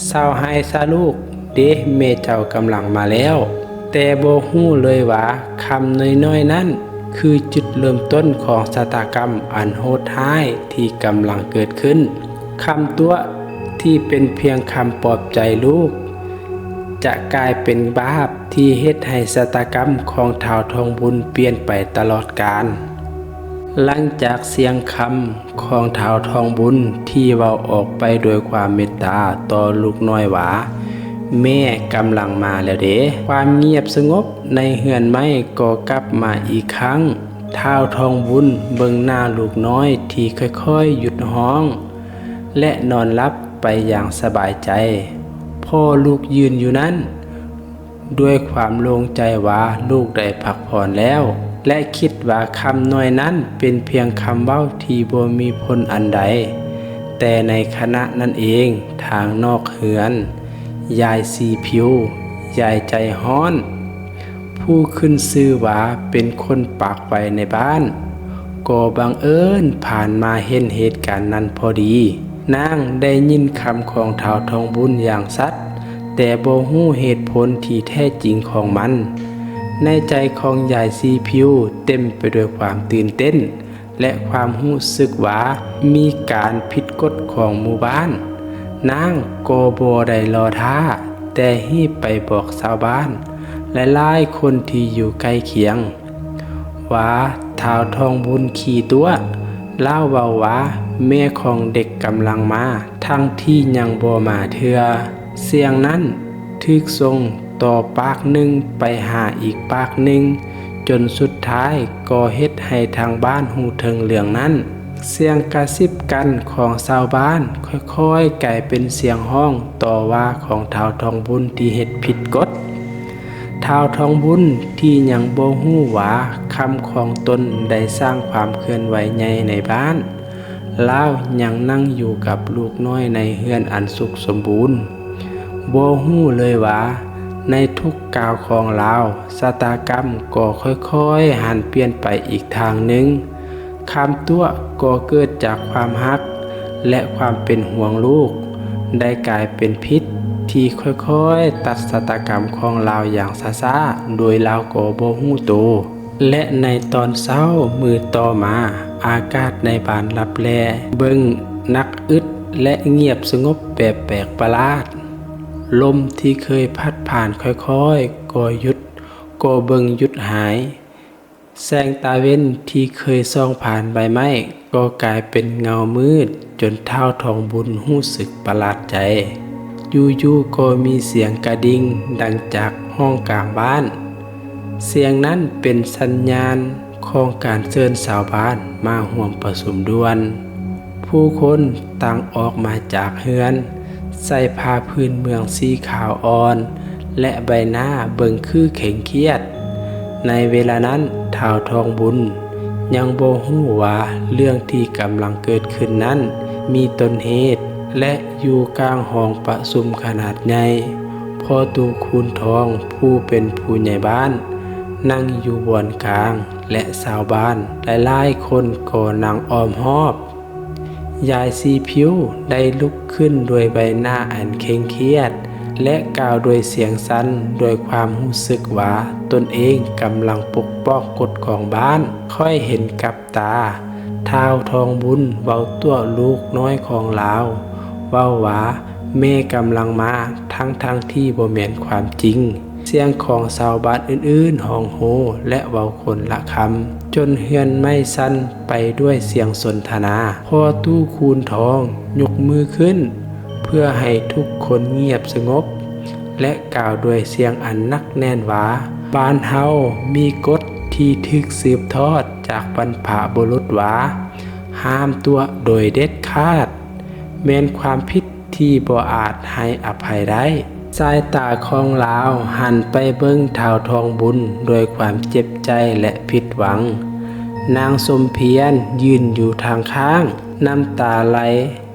ເຊົາໄຫ້ຊະລູກ, ເດ ແມ່ເຈົ້າກຳລັງມາແລ້ວ. ແຕ່ບໍ່ຮູ້ເລີຍວ່າຄຳນ້ອຍໆນັ້ນ ຄືຈຸດເລີ່ມຕົ້ນຂອງຊະຕາກຳອັນໂຫດຮ້າຍທີ່ກຳລັງເກີດຂຶ້ນ. ຄຳຕົວະ ທີ່ເປັນພຽງຄຳປອບໃຈລູກ ຈະກາຍເປັນບາບທີ່ເຮັດໃຫ້ຊະຕາກຳຂອງທ້າວທອງບຸນປ່ຽນໄປຕະຫຼອດການ. ຫຼັງຈາກສຽງຄຳຂອງທ້າວທອງບຸນທີ່ເວົ້າອອກໄປດ້ວຍຄວາມເມດຕາຕໍ່ລູກນ້ອຍວ່າ ແມ່ກຳລັງມາແລ້ວເດ, ຄວາມງຽບສະຫງົບໃນເຮືອນໄມ້ກໍກັບມາອີກຄັ້ງ. ທ້າວທອງບຸນເບິ່ງໜ້າລູກນ້ອຍທີ່ຄ່ອຍໆຢຸດຮ້ອງ ແລະ ນອນຫຼັບໄປຢ່າງສະບາຍໃຈ. ພໍ່ລູກຢືນຢູ່ນັ້ນ ດ້ວຍຄວາມໂລ່ງໃຈວ່າລູກໄດ້ພັກຜ່ອນແລ້ວ ແລະ ຄິດວ່າຄຳນ້ອຍນັ້ນເປັນພຽງຄຳເວົ້າທີ່ບໍ່ມີຜົນອັນໃດ. ແຕ່ໃນຂະນະນັ້ນເອງ, ທາງນອກເຮືອນ, ຍາຍຊີພິວ, ຍາຍໃຈຮ້ອນ, ຜູ້ຂຶ້ນຊື່ວ່າເປັນຄົນປາກໄວໃນບ້ານ, ກໍບັງເອີນຜ່ານມາເຫັນເຫດການນັ້ນພໍດີ. ນາງໄດ້ຍິນຄຳຂອງທ້າວທອງບຸນຢ່າງຊັດ, ແຕ່ບໍ່ຮູ້ເຫດຜົນທີ່ແທ້ຈິງຂອງມັນ. ໃນໃຈຂອງຍາຍຊີພິວເຕັມໄປດ້ວຍຄວາມຕື່ນເຕັ້ນ ແລະ ຄວາມຮູ້ສຶກວ່າມີການຜິດກົດຂອງໝູ່ບ້ານ. ນາງກໍບໍ່ໄດ້ລໍຖ້າ, ແຕ່ຮີບໄປບອກຊາວບ້ານຫຼາຍໆຄົນທີ່ຢູ່ໃກ້ຄຽງ ວ່າທ້າວທອງບຸນຂີ້ຕົວະ. ລາວເວົ້າວ່າແມ່ຂອງເດັກກຳລັງມາ, ທັງທີ່ຍັງບໍ່ມາເທື່ອ. ສຽງນັ້ນຖືກສົ່ງຕໍ່ປາກໜຶ່ງໄປຫາອີກປາກໜຶ່ງ, ຈົນສຸດທ້າຍກໍເຮັດໃຫ້ທັງບ້ານຮູ້ເຖິງເລື່ອງນັ້ນ. ສຽງກະຊິບກັນຂອງຊາວບ້ານຄ່ອຍໆກາຍເປັນສຽງຮ້ອງຕໍ່ວ່າຂອງທ້າວທອງບຸນທີ່ເຮັດຜິດກົດ. ທ້າວທອງບຸນທີ່ຍັງບໍ່ຮູ້ວ່າຄຳຂອງຕົນໄດ້ສ້າງຄວາມເຄື່ອນໄຫວໃຫຍ່ໃນບ້ານ, ລາວຍັງນັ່ງຢູ່ກັບລູກນ້ອຍໃນເຮືອນອັນສຸກສົມບູນ, ບໍ່ຮູ້ເລີຍວ່າໃນທຸກກ້າວຂອງລາວ, ຊະຕາກຳກໍຄ່ອຍໆຫັນປ່ຽນໄປອີກທາງໜຶ່ງ. ຄຳຕົວະກໍເກີດຈາກຄວາມຮັກ ແລະ ຄວາມເປັນຫ່ວງລູກ ໄດ້ກາຍເປັນພິດທີ່ຄ່ອຍໆຕັດຊະຕາກຳຂອງລາວຢ່າງຊ້າໆ ໂດຍລາວກໍບໍ່ຮູ້ໂຕ. ແລະ ໃນຕອນເຊົ້າມື້ຕໍ່ມາ, ອາກາດໃນບ້ານລັບແລເບິ່ງໜັກອຶດ ແລະ ງຽບສະຫງົບແບບແປກປະຫຼາດ. ລົມທີ່ເຄີຍພັດຜ່ານຄ່ອຍໆກໍຢຸດ, ກໍເບິ່ງຢຸດຫາຍ. ແສງຕາເວັນທີ່ເຄີຍສ່ອງຜ່ານໃບໄມ້ກໍກາຍເປັນເງົາມືດ, ຈົນທ້າວທອງບຸນຮູ້ສຶກປະຫຼາດໃຈ. ຢູ່ໆກໍມີສຽງກະດິ່ງດັງຈາກຫ້ອງກາງບ້ານ. ສຽງນັ້ນເປັນສັນຍານຂອງການເຊີນຊາວບ້ານມາຮ່ວມປະຊຸມດ່ວນ. ຜູ້ຄົນຕ່າງອອກມາຈາກເຮືອນ, ໃສ່ຜ້າພື້ນເມືອງສີຂາວອ່ອນ ແລະ ໃບໜ້າເບິ່ງຄືເຄັ່ງຄຽດ. ໃນເວລານັ້ນ, ທ້າວທອງບຸນຍັງບໍ່ຮູ້ວ່າເລື່ອງທີ່ກຳລັງເກີດຂຶ້ນນັ້ນມີຕົ້ນເຫດ ແລະ ຢູ່ກາງຫ້ອງປະຊຸມຂະໜາດໃຫຍ່, ພໍ່ຕູ້ຄູນທອງຜູ້ເປັນຜູ້ໃຫຍ່ບ້ານນັ່ງຢູ່ບ່ອນກາງ ແລະ ຊາວບ້ານຫຼາຍໆຄົນກໍນັ່ງອ້ອມຮອບ. ຍາຍຊີພິວໄດ້ລຸກຂຶ້ນດ້ວຍໃບໜ້າອັນເຄັ່ງຄຽດ ແລະ ກ່າວດ້ວຍສຽງສັ່ນ ດ້ວຍຄວາມຮູ້ສຶກວ່າຕົນເອງກຳລັງປົກປ້ອງກົດຂອງບ້ານ. ຂ້ອຍເຫັນກັບຕາ ທ້າວທອງບຸນເວົ້າຕົວະລູກນ້ອຍຂອງລາວ, ເວົ້າວ່າແມ່ກຳລັງມາ, ທັງໆທີ່ບໍ່ແມ່ນຄວາມຈິງ. ສຽງຂອງຊາວບ້ານອື່ນໆຮ້ອງໂຮ ແລະ ເວົ້າຄົນລະຄຳ, ຈົນເຮືອນໄມ້ສັ່ນໄປດ້ວຍສຽງສົນທະນາ. ພໍ່ຕູ້ຄູນທອງຍົກມືຂຶ້ນເພື່ອໃຫ້ທຸກຄົນງຽບສະຫງົບ ແລະ ກ່າວດ້ວຍສຽງອັນໜັກແໜ້ນວ່າ, ບ້ານເຮົາມີກົດທີ່ຖືກສືບທອດຈາກບັນພະບຸລຸດວ່າ, ຫ້າມຕົວະໂດຍເດັດຂາດ, ແມ່ນຄວາມຜິດ ທີ່ບໍ່ອາດໃຫ້ອະໄພໄດ້. ສາຍຕາຂອງລາວຫັນໄປເບິ່ງທ້າວທອງບຸນດ້ວຍຄວາມເຈັບໃຈ ແລະ ຜິດຫວັງ. ນາງສົມພຽນຢືນຢູ່ທາງຂ້າງ, ນ້ຳຕາໄຫຼ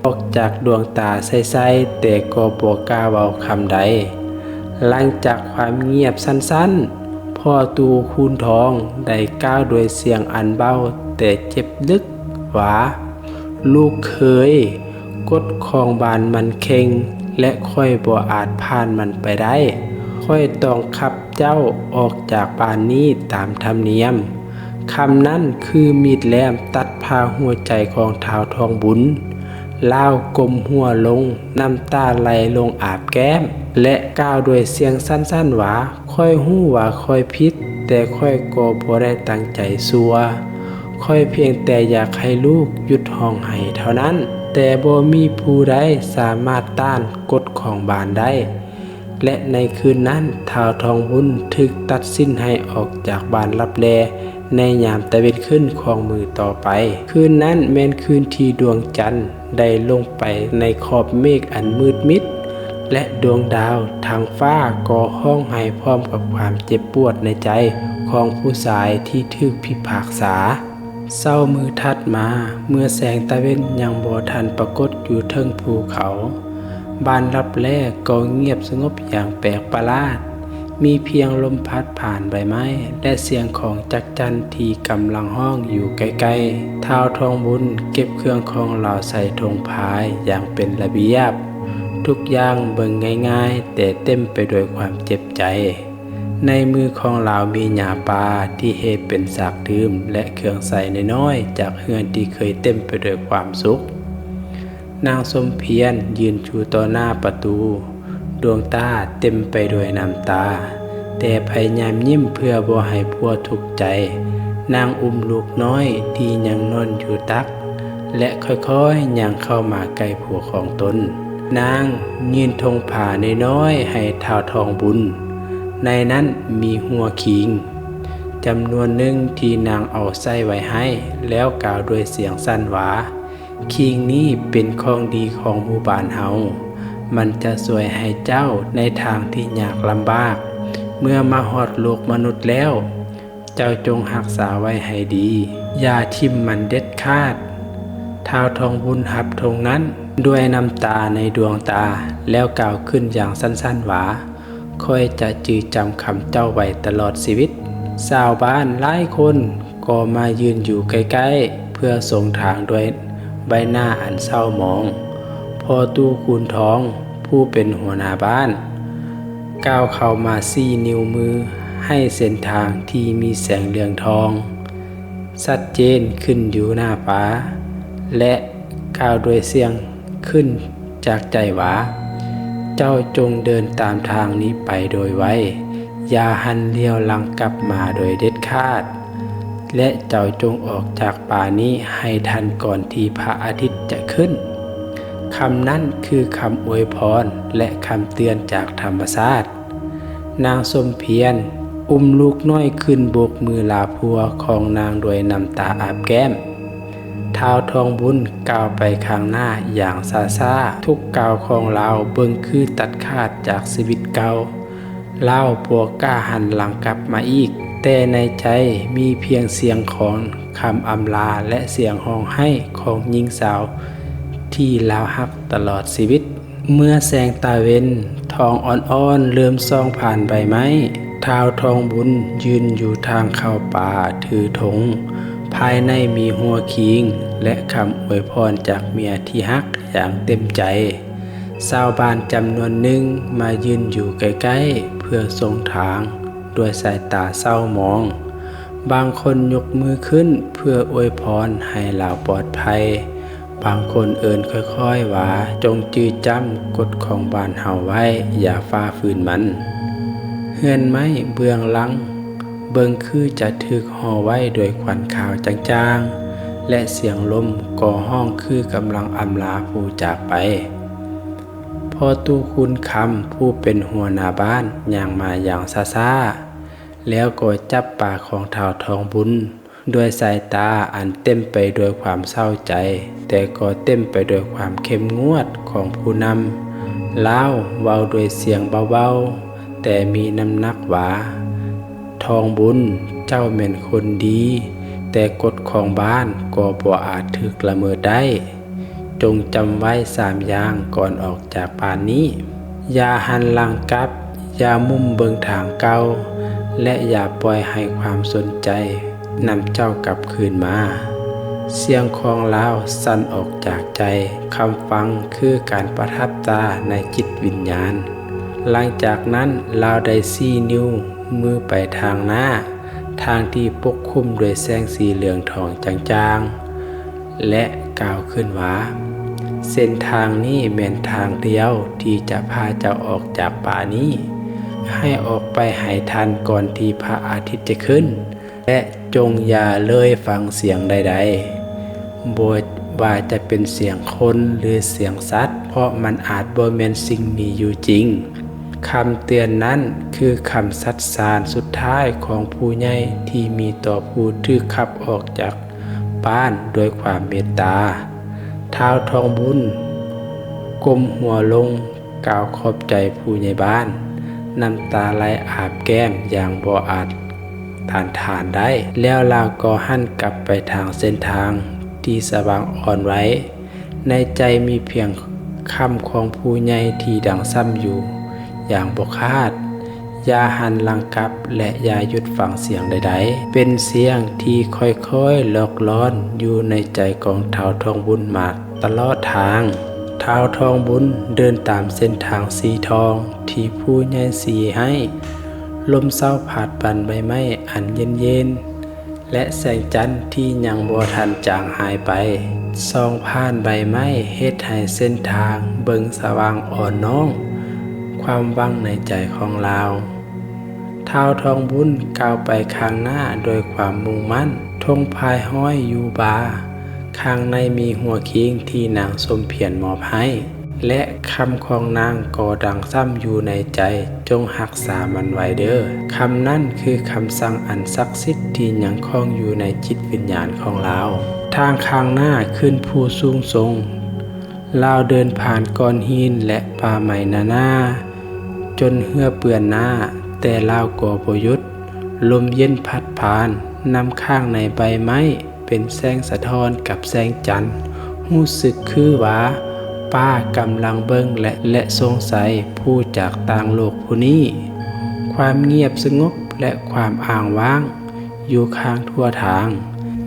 ອອກຈາກດວງຕາໃສໆ, ແຕ່ກໍບໍ່ກ້າເວົ້າຄຳໃດ. ຫຼັງຈາກຄວາມງຽບສັ້ນໆ, ພໍ່ຕູ້ຄູນທອງໄດ້ກ່າວດ້ວຍສຽງອັນເບົາແຕ່ເຈັບເລິກວ່າ, ລູກເຂີຍ, ກົດຂອງບ້ານມັນເຄັ່ງ ແລະ ຂ້ອຍບໍ່ອາດຜ່ານມັນໄປໄດ້. ຂ້ອຍຕ້ອງຂັບເຈົ້າອອກຈາກບ້ານນີ້ຕາມທຳນຽມ. ຄຳນັ້ນຄືມີດແຫຼມຕັດຜ່າຫົວໃຈຂອງທ້າວທອງບຸນ. ລາວກົ້ມຫົວລົງ, ນ້ຳຕາໄຫຼລົງອາບແກ້ມ ແລະ ກ່າວດ້ວຍສຽງສັ່ນໆວ່າ, ຂ້ອຍຮູ້ວ່າຂ້ອຍຜິດ, ແຕ່ຂ້ອຍກໍບໍ່ໄດ້ຕັ້ງໃຈຊົ່ວ. ຂ້ອຍພຽງແຕ່ຢາກໃຫ້ລູກຢຸດຮ້ອງໄຫ້ເທົ່ານັ້ນ, ແຕ່ບໍ່ມີຜູ້ໃດສາມາດຕ້ານກົດຂອງບ້ານໄດ້. ແລະ ໃນຄືນນັ້ນ ທ້າວທອງບຸນຖືກຕັດສິນໃຫ້ອອກຈາກບ້ານລັບແລໃນຍາມຕາເວັນຂຶ້ນຂອງມື້ຕໍ່ໄປ. ຄືນນັ້ນແມ່ນຄືນທີ່ດວງຈັນໄດ້ລົງໄປໃນຂອບເມກອັນມືດມິດ ແລະ ດວງດາວທາງຟ້າກໍຮ້ອງໄຫ້ພ້ອມກັບຄວາມເຈັບປວດໃນໃຈຂອງຜູ້ຊາຍທີ່ຖືກພິພາກສາ. ເຊົ້າມື້ຖັດມາ, ເມື່ອແສງຕາເວັນຍັງບໍ່ທັນປາກົດຢູ່ເທິງພູເຂົາ, ບ້ານລັບແລກໍງຽບສະຫງົບຢ່າງແປກປະຫຼາດ. ມີພຽງລົມພັດຜ່ານໃບໄມ້ ແລະ ສຽງຂອງຈັກຈັ່ນທີ່ກຳລັງຮ້ອງຢູ່ໃກ້ໆ. ທ້າວທອງບຸນເກັບເຄື່ອງຂອງລາວໃສ່ຖົງພາຍຢ່າງເປັນລະບຽບ. ທຸກຢ່າງເບິ່ງງ່າຍໆ, ແຕ່ເຕັມໄປດ້ວຍຄວາມເຈັບໃຈ. ໃນມືຂອງລາວມີຫຍ້າປ່າທີ່ເຮັດເປັນສາກດື່ມ ແລະ ເຄື່ອງໃຊ້ນ້ອຍໆຈາກເຮືອນທີ່ເຄີຍເຕັມໄປດ້ວຍຄວາມສຸກ. ນາງສົມພຽນຢືນຢູ່ຕໍ່ໜ້າປະຕູ, ດວງຕາເຕັມໄປດ້ວຍນ້ຳຕາ, ແຕ່ພະຍາຍາມຍິ້ມເພື່ອບໍ່ໃຫ້ຜົວທຸກໃຈ. ນາງອຸ້ມລູກນ້ອຍທີ່ຍັງນອນຢູ່ຕັກ ແລະ ຄ່ອຍໆຍ່າງເຂົ້າມາໃກ້ຜົວຂອງຕົນ. ນາງຍື່ນຖົງຜ້ານ້ອຍໆໃຫ້ທ້າວທອງບຸນ. ໃນນັ້ນມີຫົວຄີງຈຳນວນໜຶ່ງທີ່ນາງເອົາໃສ່ໄວ້ໃຫ້, ແລ້ວກ່າວດ້ວຍສຽງສັ່ນວ່າ, ຄີງນີ້ເປັນຂອງດີຂອງໝູ່ບ້ານເຮົາ. ມັນຈະຊ່ວຍໃຫ້ເຈົ້າໃນທາງທີ່ຍາກລຳບາກ. ເມື່ອມາຮອດໂລກມະນຸດແລ້ວ, ເຈົ້າຈົ່ງຮັກສາໄວ້ໃຫ້ດີ, ຢ່າຖິ້ມມັນເດັດຂາດ. ທ້າວທອງບຸນຮັບຖົງນັ້ນດ້ວຍນ້ຳຕາໃນດວງຕາ, ແລ້ວກ່າວຂຶ້ນຢ່າງສັ້ນໆວ່າ, ຂ້ອຍຈະຈື່ຈຳຄຳເຈົ້າໄວ້ຕະຫຼອດຊີວິດ. ຊາວບ້ານຫຼາຍຄົນກໍມາຢືນຢູ່ໃກ້ໆ ເພື່ອສົ່ງທາງດ້ວຍໃບໜ້າອັນເສົ້າໝອງ. ພໍ່ຕູ້ຄູນທອງ ຜູ້ເປັນຫົວໜ້າບ້ານ ກ້າວເຂົ້າມາຊີ້ນິ້ວມືໃຫ້ເສັ້ນທາງທີ່ມີແສງເຫຼືອງທອງຊັດເຈນຂຶ້ນຢູ່ໜ້າຟ້າ ແລະ ກ່າວດ້ວຍສຽງຂຶ້ນຈາກໃຈວ່າ, ເຈົ້າຈົ່ງເດີນຕາມທາງນີ້ໄປໂດຍໄວ, ຢ່າຫັນຫຼຽວຫຼັງກັບມາໂດຍເດັດຂາດ. ແລະ ເຈົ້າຈົ່ງອອກຈາກປ່ານີ້ໃຫ້ທັນກ່ອນທີ່ພະອາທິດຈະຂຶ້ນ. ຄຳນັ້ນຄືຄຳອວຍພອນ ແລະ ຄຳເຕືອນຈາກທຳມະຊາດ. ນາງສົມພຽນອຸ້ມລູກນ້ອຍຂຶ້ນໂບກມືລາຜົວຂອງນາງດ້ວຍນ້ຳຕາອາບແກ້ມ. ທ້າວທອງບຸນກ້າວໄປຂ້າງໜ້າຢ່າງຊ້າໆ, ທຸກກ້າວຂອງລາວເບິ່ງຄືຕັດຂາດຈາກຊີວິດເກົ່າ. ລາວບໍ່ກ້າຫັນຫຼັງກັບມາອີກ, ແຕ່ໃນໃຈມີພຽງສຽງຂອງຄຳອຳລາ ແລະ ສຽງຮ້ອງໄຫ້ຂອງຍິງສາວທີ່ລາວຮັກຕະຫຼອດຊີວິດ. ເມື່ອແສງຕາເວັນທອງອ່ອນໆເລີ່ມສ່ອງຜ່ານໃບໄມ້, ທ້າວທອງບຸນຢືນຢູ່ທາງເຂົ້າປ່າຖືຖົງ, ພາຍໃນມີຫົວຄີງ ແລະ ຄຳອວຍພອນຈາກເມຍທີ່ຮັກຢ່າງເຕັມໃຈ. ຊາວບ້ານຈຳນວນໜຶ່ງມາຢືນຢູ່ໃກ້ໆ ເພື່ອສົ່ງທາງດ້ວຍສາຍຕາເສົ້າໝອງ. ບາງຄົນຍົກມືຂຶ້ນເພື່ອອວຍພອນໃຫ້ລາວປອດໄພ. ບາງຄົນເອີ້ນຄ່ອຍໆວ່າ, ຈົ່ງຈື່ຈຳກົດຂອງບ້ານເຮົາໄວ້, ຢ່າຝ່າຝືນມັນ. ເຮືອນໄມ້ເບື້ອງຫຼັງເບິ່ງຄືຈະຖືກຫໍ່ໄວ້ດ້ວຍຄວັນຂາວຈາງໆ ແລະ ສຽງລົມກໍຮ້ອງຄືກຳລັງອຳລາຜູ້ຈາກໄປ. ພໍ່ຕູ້ຄູນຄຳ ຜູ້ເປັນຫົວໜ້າບ້ານ ຍ່າງມາຢ່າງຊ້າໆ ແລ້ວກໍຈັບປາຂອງທ້າວທອງບຸນ ດ້ວຍສາຍຕາອັນເຕັມໄປດ້ວຍຄວາມເສົ້າໃຈ, ແຕ່ກໍເຕັມໄປດ້ວຍຄວາມເຂັ້ມງວດຂອງຜູ້ນຳ. ລາວເວົ້າດ້ວຍສຽງເບົາໆ ແຕ່ມີນ້ຳໜັກວ່າ, ທອງບຸນ, ເຈົ້າແມ່ນຄົນດີ, ແຕ່ກົດຂອງບ້ານກໍບໍ່ອາດຖືກລະເມີດໄດ້. ຈົ່ງຈຳໄວ້ສາມຢ່າງກ່ອນອອກຈາກບ້ານນີ້. ຢ່າຫັນຫຼັງກັບ, ຢ່າມຸມເບິ່ງທາງເກົ່າ ແລະ ຢ່າປ່ອຍໃຫ້ຄວາມສົນໃຈນຳເຈົ້າກັບຄືນມາ. ສຽງຂອງລາວສັ່ນອອກຈາກໃຈ, ຄຳຟັງຄືການປະທັບຕາໃນຈິດວິນຍານ. ຫຼັງຈາກນັ້ນລາວໄດ້ຊີ້ນິ້ວມືໄປທາງໜ້າ, ທາງທີ່ປົກຄຸມດ້ວຍແສງສີເຫຼືອງທອງຈາງໆ ແລະ ກ່າວຂຶ້ນວ່າ, ເສັ້ນທາງນີ້ແມ່ນທາງດຽວທີ່ຈະພາເຈົ້າອອກຈາກປ່ານີ້. ໃຫ້ອອກໄປໃຫ້ທັນກ່ອນທີ່ພະອາທິດຈະຂຶ້ນ ແລະ ຈົ່ງຢ່າເລີຍຟັງສຽງໃດໆ, ບໍ່ວ່າຈະເປັນສຽງຄົນ ຫຼື ສຽງສັດ, ເພາະມັນອາດບໍ່ແມ່ນສິ່ງມີຢູ່ຈິງ. ຄຳເຕືອນນັ້ນຄືຄຳສັດສານສຸດທ້າຍຂອງຜູ້ໃຫຍ່ທີ່ມີຕໍ່ຜູ້ຖືກຂັບອອກຈາກບ້ານດ້ວຍຄວາມເມດຕາ. ທ້າວທອງບຸນກົ້ມຫົວລົງ ກ່າວຂອບໃຈຜູ້ໃຫຍ່ບ້ານ, ນ້ຳຕາໄຫຼອາບແກ້ມຢ່າງບໍ່ອາດຕ້ານທານໄດ້. ແລ້ວລາວກໍຫັນກັບໄປທາງເສັ້ນທາງທີ່ສະຫວ່າງອ່ອນໄວ. ໃນໃຈມີພຽງຄຳຂອງຜູ້ໃຫຍ່ທີ່ດັງຊ້ຳຢູ່ຢ່າງບໍ່ຂາດ, ຢ່າຫັນຫຼັງກັບ ແລະ ຢ່າຢຸດຟັງສຽງໃດໆ. ເປັນສຽງທີ່ຄ່ອຍໆຫຼອກຫຼອນຢູ່ໃນໃຈຂອງທ້າວທອງບຸນມາຕະຫຼອດທາງ. ທ້າວທອງບຸນເດີນຕາມເສັ້ນທາງສີທອງທີ່ຜູ້ໃຫຍ່ຊີ້ໃຫ້. ລົມເຊົາພັດປັນໃບໄມ້ອັນເຢັນໆ ແລະ ແສງຈັນທີ່ຍັງບໍ່ທັນຈາງຫາຍໄປ ສ່ອງຜ່ານໃບໄມ້ ເຮັດໃຫ້ເສັ້ນທາງເບິ່ງສະຫວ່າງອ່ອນນ້ອມຄວາມຫວັງໃນໃຈຂອງລາວ. ທ້າວທອງບຸນກ້າວໄປຂ້າງໜ້າດ້ວຍຄວາມມຸ່ງໝັ້ນ, ທົ່ງພາຍຫ້ອຍຢູ່ບ່າ, ຂ້າງໃນມີຫົວຄີງທີ່ນາງສົມພຽນມອບໃຫ້ ແລະ ຄຳຂອງນາງກໍດັງຊ້ຳຢູ່ໃນໃຈ, ຈົ່ງຮັກສາມັນໄວ້ເດີ້. ຄຳນັ້ນຄືຄຳສັ່ງອັນສັກສິດທີ່ຍັງຄ້ອງຢູ່ໃນຈິດວິນຍານຂອງລາວ. ທາງຂ້າງໜ້າຂຶ້ນພູສູງຊົງ, ລາວເດີນຜ່ານກ້ອນຫີນ ແລະ ປ່າໄມ້ໜາໆ ຈົນເຫື່ອເປື້ອນໜ້າ, ແຕ່ລາວກໍບໍ່ຢຸດ. ລົມເຢັນພັດຜ່ານ, ນ້ຳຄ້າງໃນໃບໄມ້ເປັນແສງສະທ້ອນກັບແສງຈັນ. ຮູ້ສຶກຄືວ່າຟ້າກຳລັງເບິ່ງ ແລະ ແລະ ສົງໄສຜູ້ຈາກຕ່າງໂລກຜູ້ນີ້. ຄວາມງຽບສະຫງົບ ແລະ ຄວາມອ້າງວ້າງ ຢູ່ຂ້າງທົ່ວທາງ,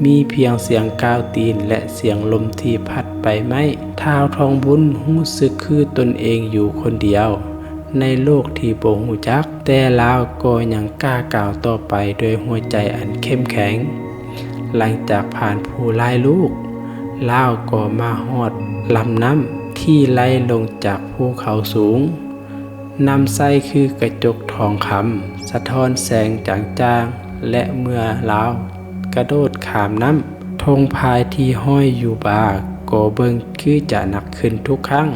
ມີພຽງສຽງກ້າວຕີນ ແລະ ສຽງລົມທີ່ພັດໃບໄມ້. ທ້າວທອງບຸນຮູ້ສຶກຄືຕົນເອງຢູ່ຄົນດຽວໃນໂລກທີ່ບໍ່ຮູ້ຈັກ, ແຕ່ລາວກໍຍັງກ້າກ້າວຕໍ່ໄປດ້ວຍຫົວໃຈອັນເຂັ້ມແຂງ. ຫຼັງຈາກຜ່ານພູຫຼາຍລູກ, ລາວກໍມາຮອດລຳນ້ຳທີ່ໄຫຼລົງຈາກພູເຂົາສູງ. ນ້ຳໃສຄືກະຈົກທອງຄຳ ສະທ້ອນແສງຈາງໆ ແລະ ເມື່ອລາວກະໂດດຂ້າມນ້ຳ, ທົ່ງພາຍທີ່ຫ້ອຍຢູ່ບ່າກໍເບິ່ງຄືຈະໜັກຂຶ້ນທຸກຄັ້ງ.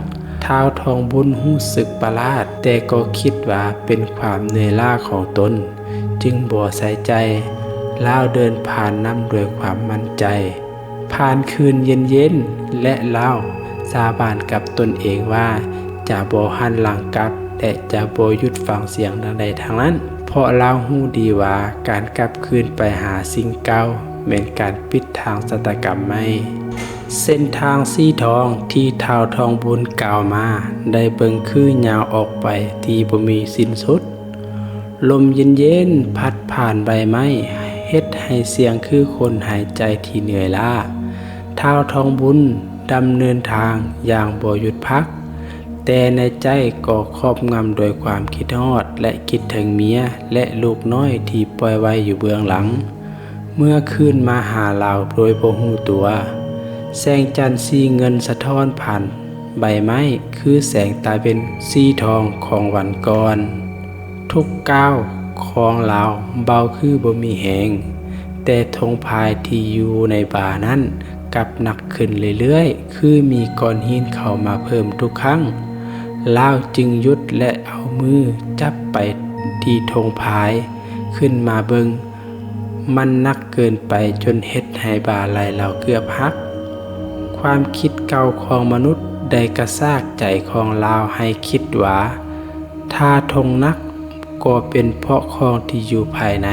ທ້າວທອງບຸນຮູ້ສຶກປະຫຼາດ, ແຕ່ກໍຄິດວ່າເປັນຄວາມເມື່ອຍລ້າຂອງຕົນ, ຈຶ່ງບໍ່ໃສ່ໃຈ. ລາວເດີນຜ່ານນ້ຳດ້ວຍຄວາມໝັ້ນໃຈ. ຜ່ານຄືນເຢັນໆ ແລະ ລາວສາບານກັບຕົນເອງວ່າຈະບໍ່ຫັນຫຼັງກັບ ແລະ ຈະບໍ່ຢຸດຟັງສຽງໃດໆທັງນັ້ນ, ເພາະລາວຮູ້ດີວ່າການກັບຄືນໄປຫາສິ່ງເກົ່າແມ່ນການປິດທາງຊະຕາກຳໃໝ່. ເສັ້ນທາງສີທອງທີ່ທ້າວທອງບຸນກ່າວມາໄດ້ເບິ່ງຄືຍາວອອກໄປທີ່ບໍ່ມີສິ້ນສຸດ. ລົມເຢັນໆພັດຜ່ານໃບໄມ້ ເຮັດໃຫ້ສຽງຄືຄົນຫາຍໃຈທີ່ເມື່ອຍລ້າ. ທ້າວທອງບຸນດຳເນີນທາງຢ່າງບໍ່ຢຸດພັກ, ແຕ່ໃນໃຈກໍຄອບງຳໂດຍຄວາມຄິດຮອດ ແລະ ຄິດເຖິງເມຍ ແລະ ລູກນ້ອຍທີ່ປ່ອຍໄວ້ຢູ່ເບື້ອງຫຼັງ. ເມື່ອຄືນມາຫາລາວໂດຍບໍ່ຮູ້ຕົວ, ແສງຈັນສີເງິນສະທ້ອນຜ່ານໃບໄມ້ ຄືແສງຕາເວັນສີທອງຂອງວັນກ່ອນ. ທຸກກ້າວຂອງລາວເບົາຄືບໍ່ມີແຮງ, ແຕ່ທົ່ງພາຍທີ່ຢູ່ໃນບ່ານັ້ນກັບໜັກຂຶ້ນເລື້ອຍໆ, ຄືມີກ້ອນຫີນເຂົ້າມາເພີ່ມທຸກຄັ້ງ. ລາວຈຶ່ງຢຸດ ແລະ ເອົາມືຈັບໄປທີ່ທົ່ງພາຍ, ຂຶ້ນມາເບິ່ງ, ມັນໜັກເກີນໄປຈົນເຮັດໃຫ້ບ່າໄຫຼ່ລາວເກືອບຫັກ. ຄວາມຄິດເກົ່າຂອງມະນຸດໄດ້ກະຊາກໃຈຂອງລາວໃຫ້ຄິດວ່າ ຖ້າທົ່ງໜັກກໍເປັນເພາະຂອງທີ່ຢູ່ພາຍໃນ.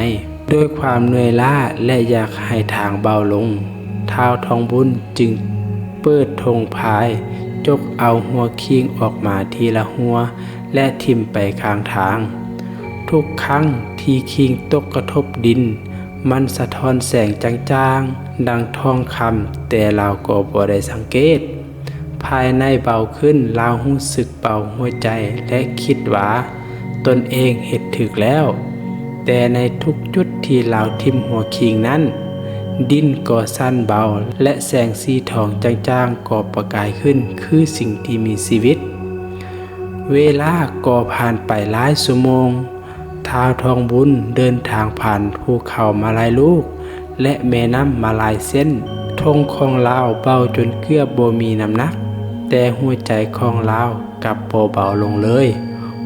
ດ້ວຍຄວາມເມື່ອຍລ້າ ແລະ ຢາກໃຫ້ທາງເບົາລົງ, ທ້າວທອງບຸນຈຶ່ງເປີດທົ່ງພາຍ, ຈົກເອົາຫົວຄີງອອກມາທີລະຫົວ ແລະ ຖິ້ມໄປຂ້າງທາງ. ທຸກຄັ້ງທີ່ຄີງຕົກກະທົບດິນ, ມັນສະທ້ອນແສງຈາງໆ ດັ່ງທອງຄຳ, ແຕ່ລາວກໍບໍ່ໄດ້ສັງເກດ. ພາຍໃນເບົາຂຶ້ນ, ລາວຮູ້ສຶກເບົາຫົວໃຈ ແລະ ຄິດວ່າຕົນເອງເຮັດຖືກແລ້ວ. ແຕ່ໃນທຸກຈຸດທີ່ລາວຖິ້ມຫົວຄີງນັ້ນ, ດິນກໍສັ່ນເບົາ ແລະ ແສງສີທອງຈາງໆກໍປະກາຍຂຶ້ນຄືສິ່ງທີ່ມີຊີວິດ. ເວລາກໍຜ່ານໄປຫຼາຍຊົ່ວໂມງ. ທ້າວທອງບຸນເດີນທາງຜ່ານພູເຂົາມາຫຼາຍລູກ ແລະ ແມ່ນ້ຳມາຫຼາຍເສັ້ນ. ທົ່ງຂອງລາວເບົາຈົນເກືອບບໍ່ມີນ້ຳໜັກ, ແຕ່ຫົວໃຈຂອງລາວ ກັບບໍ່ເບົາລົງເລີຍ,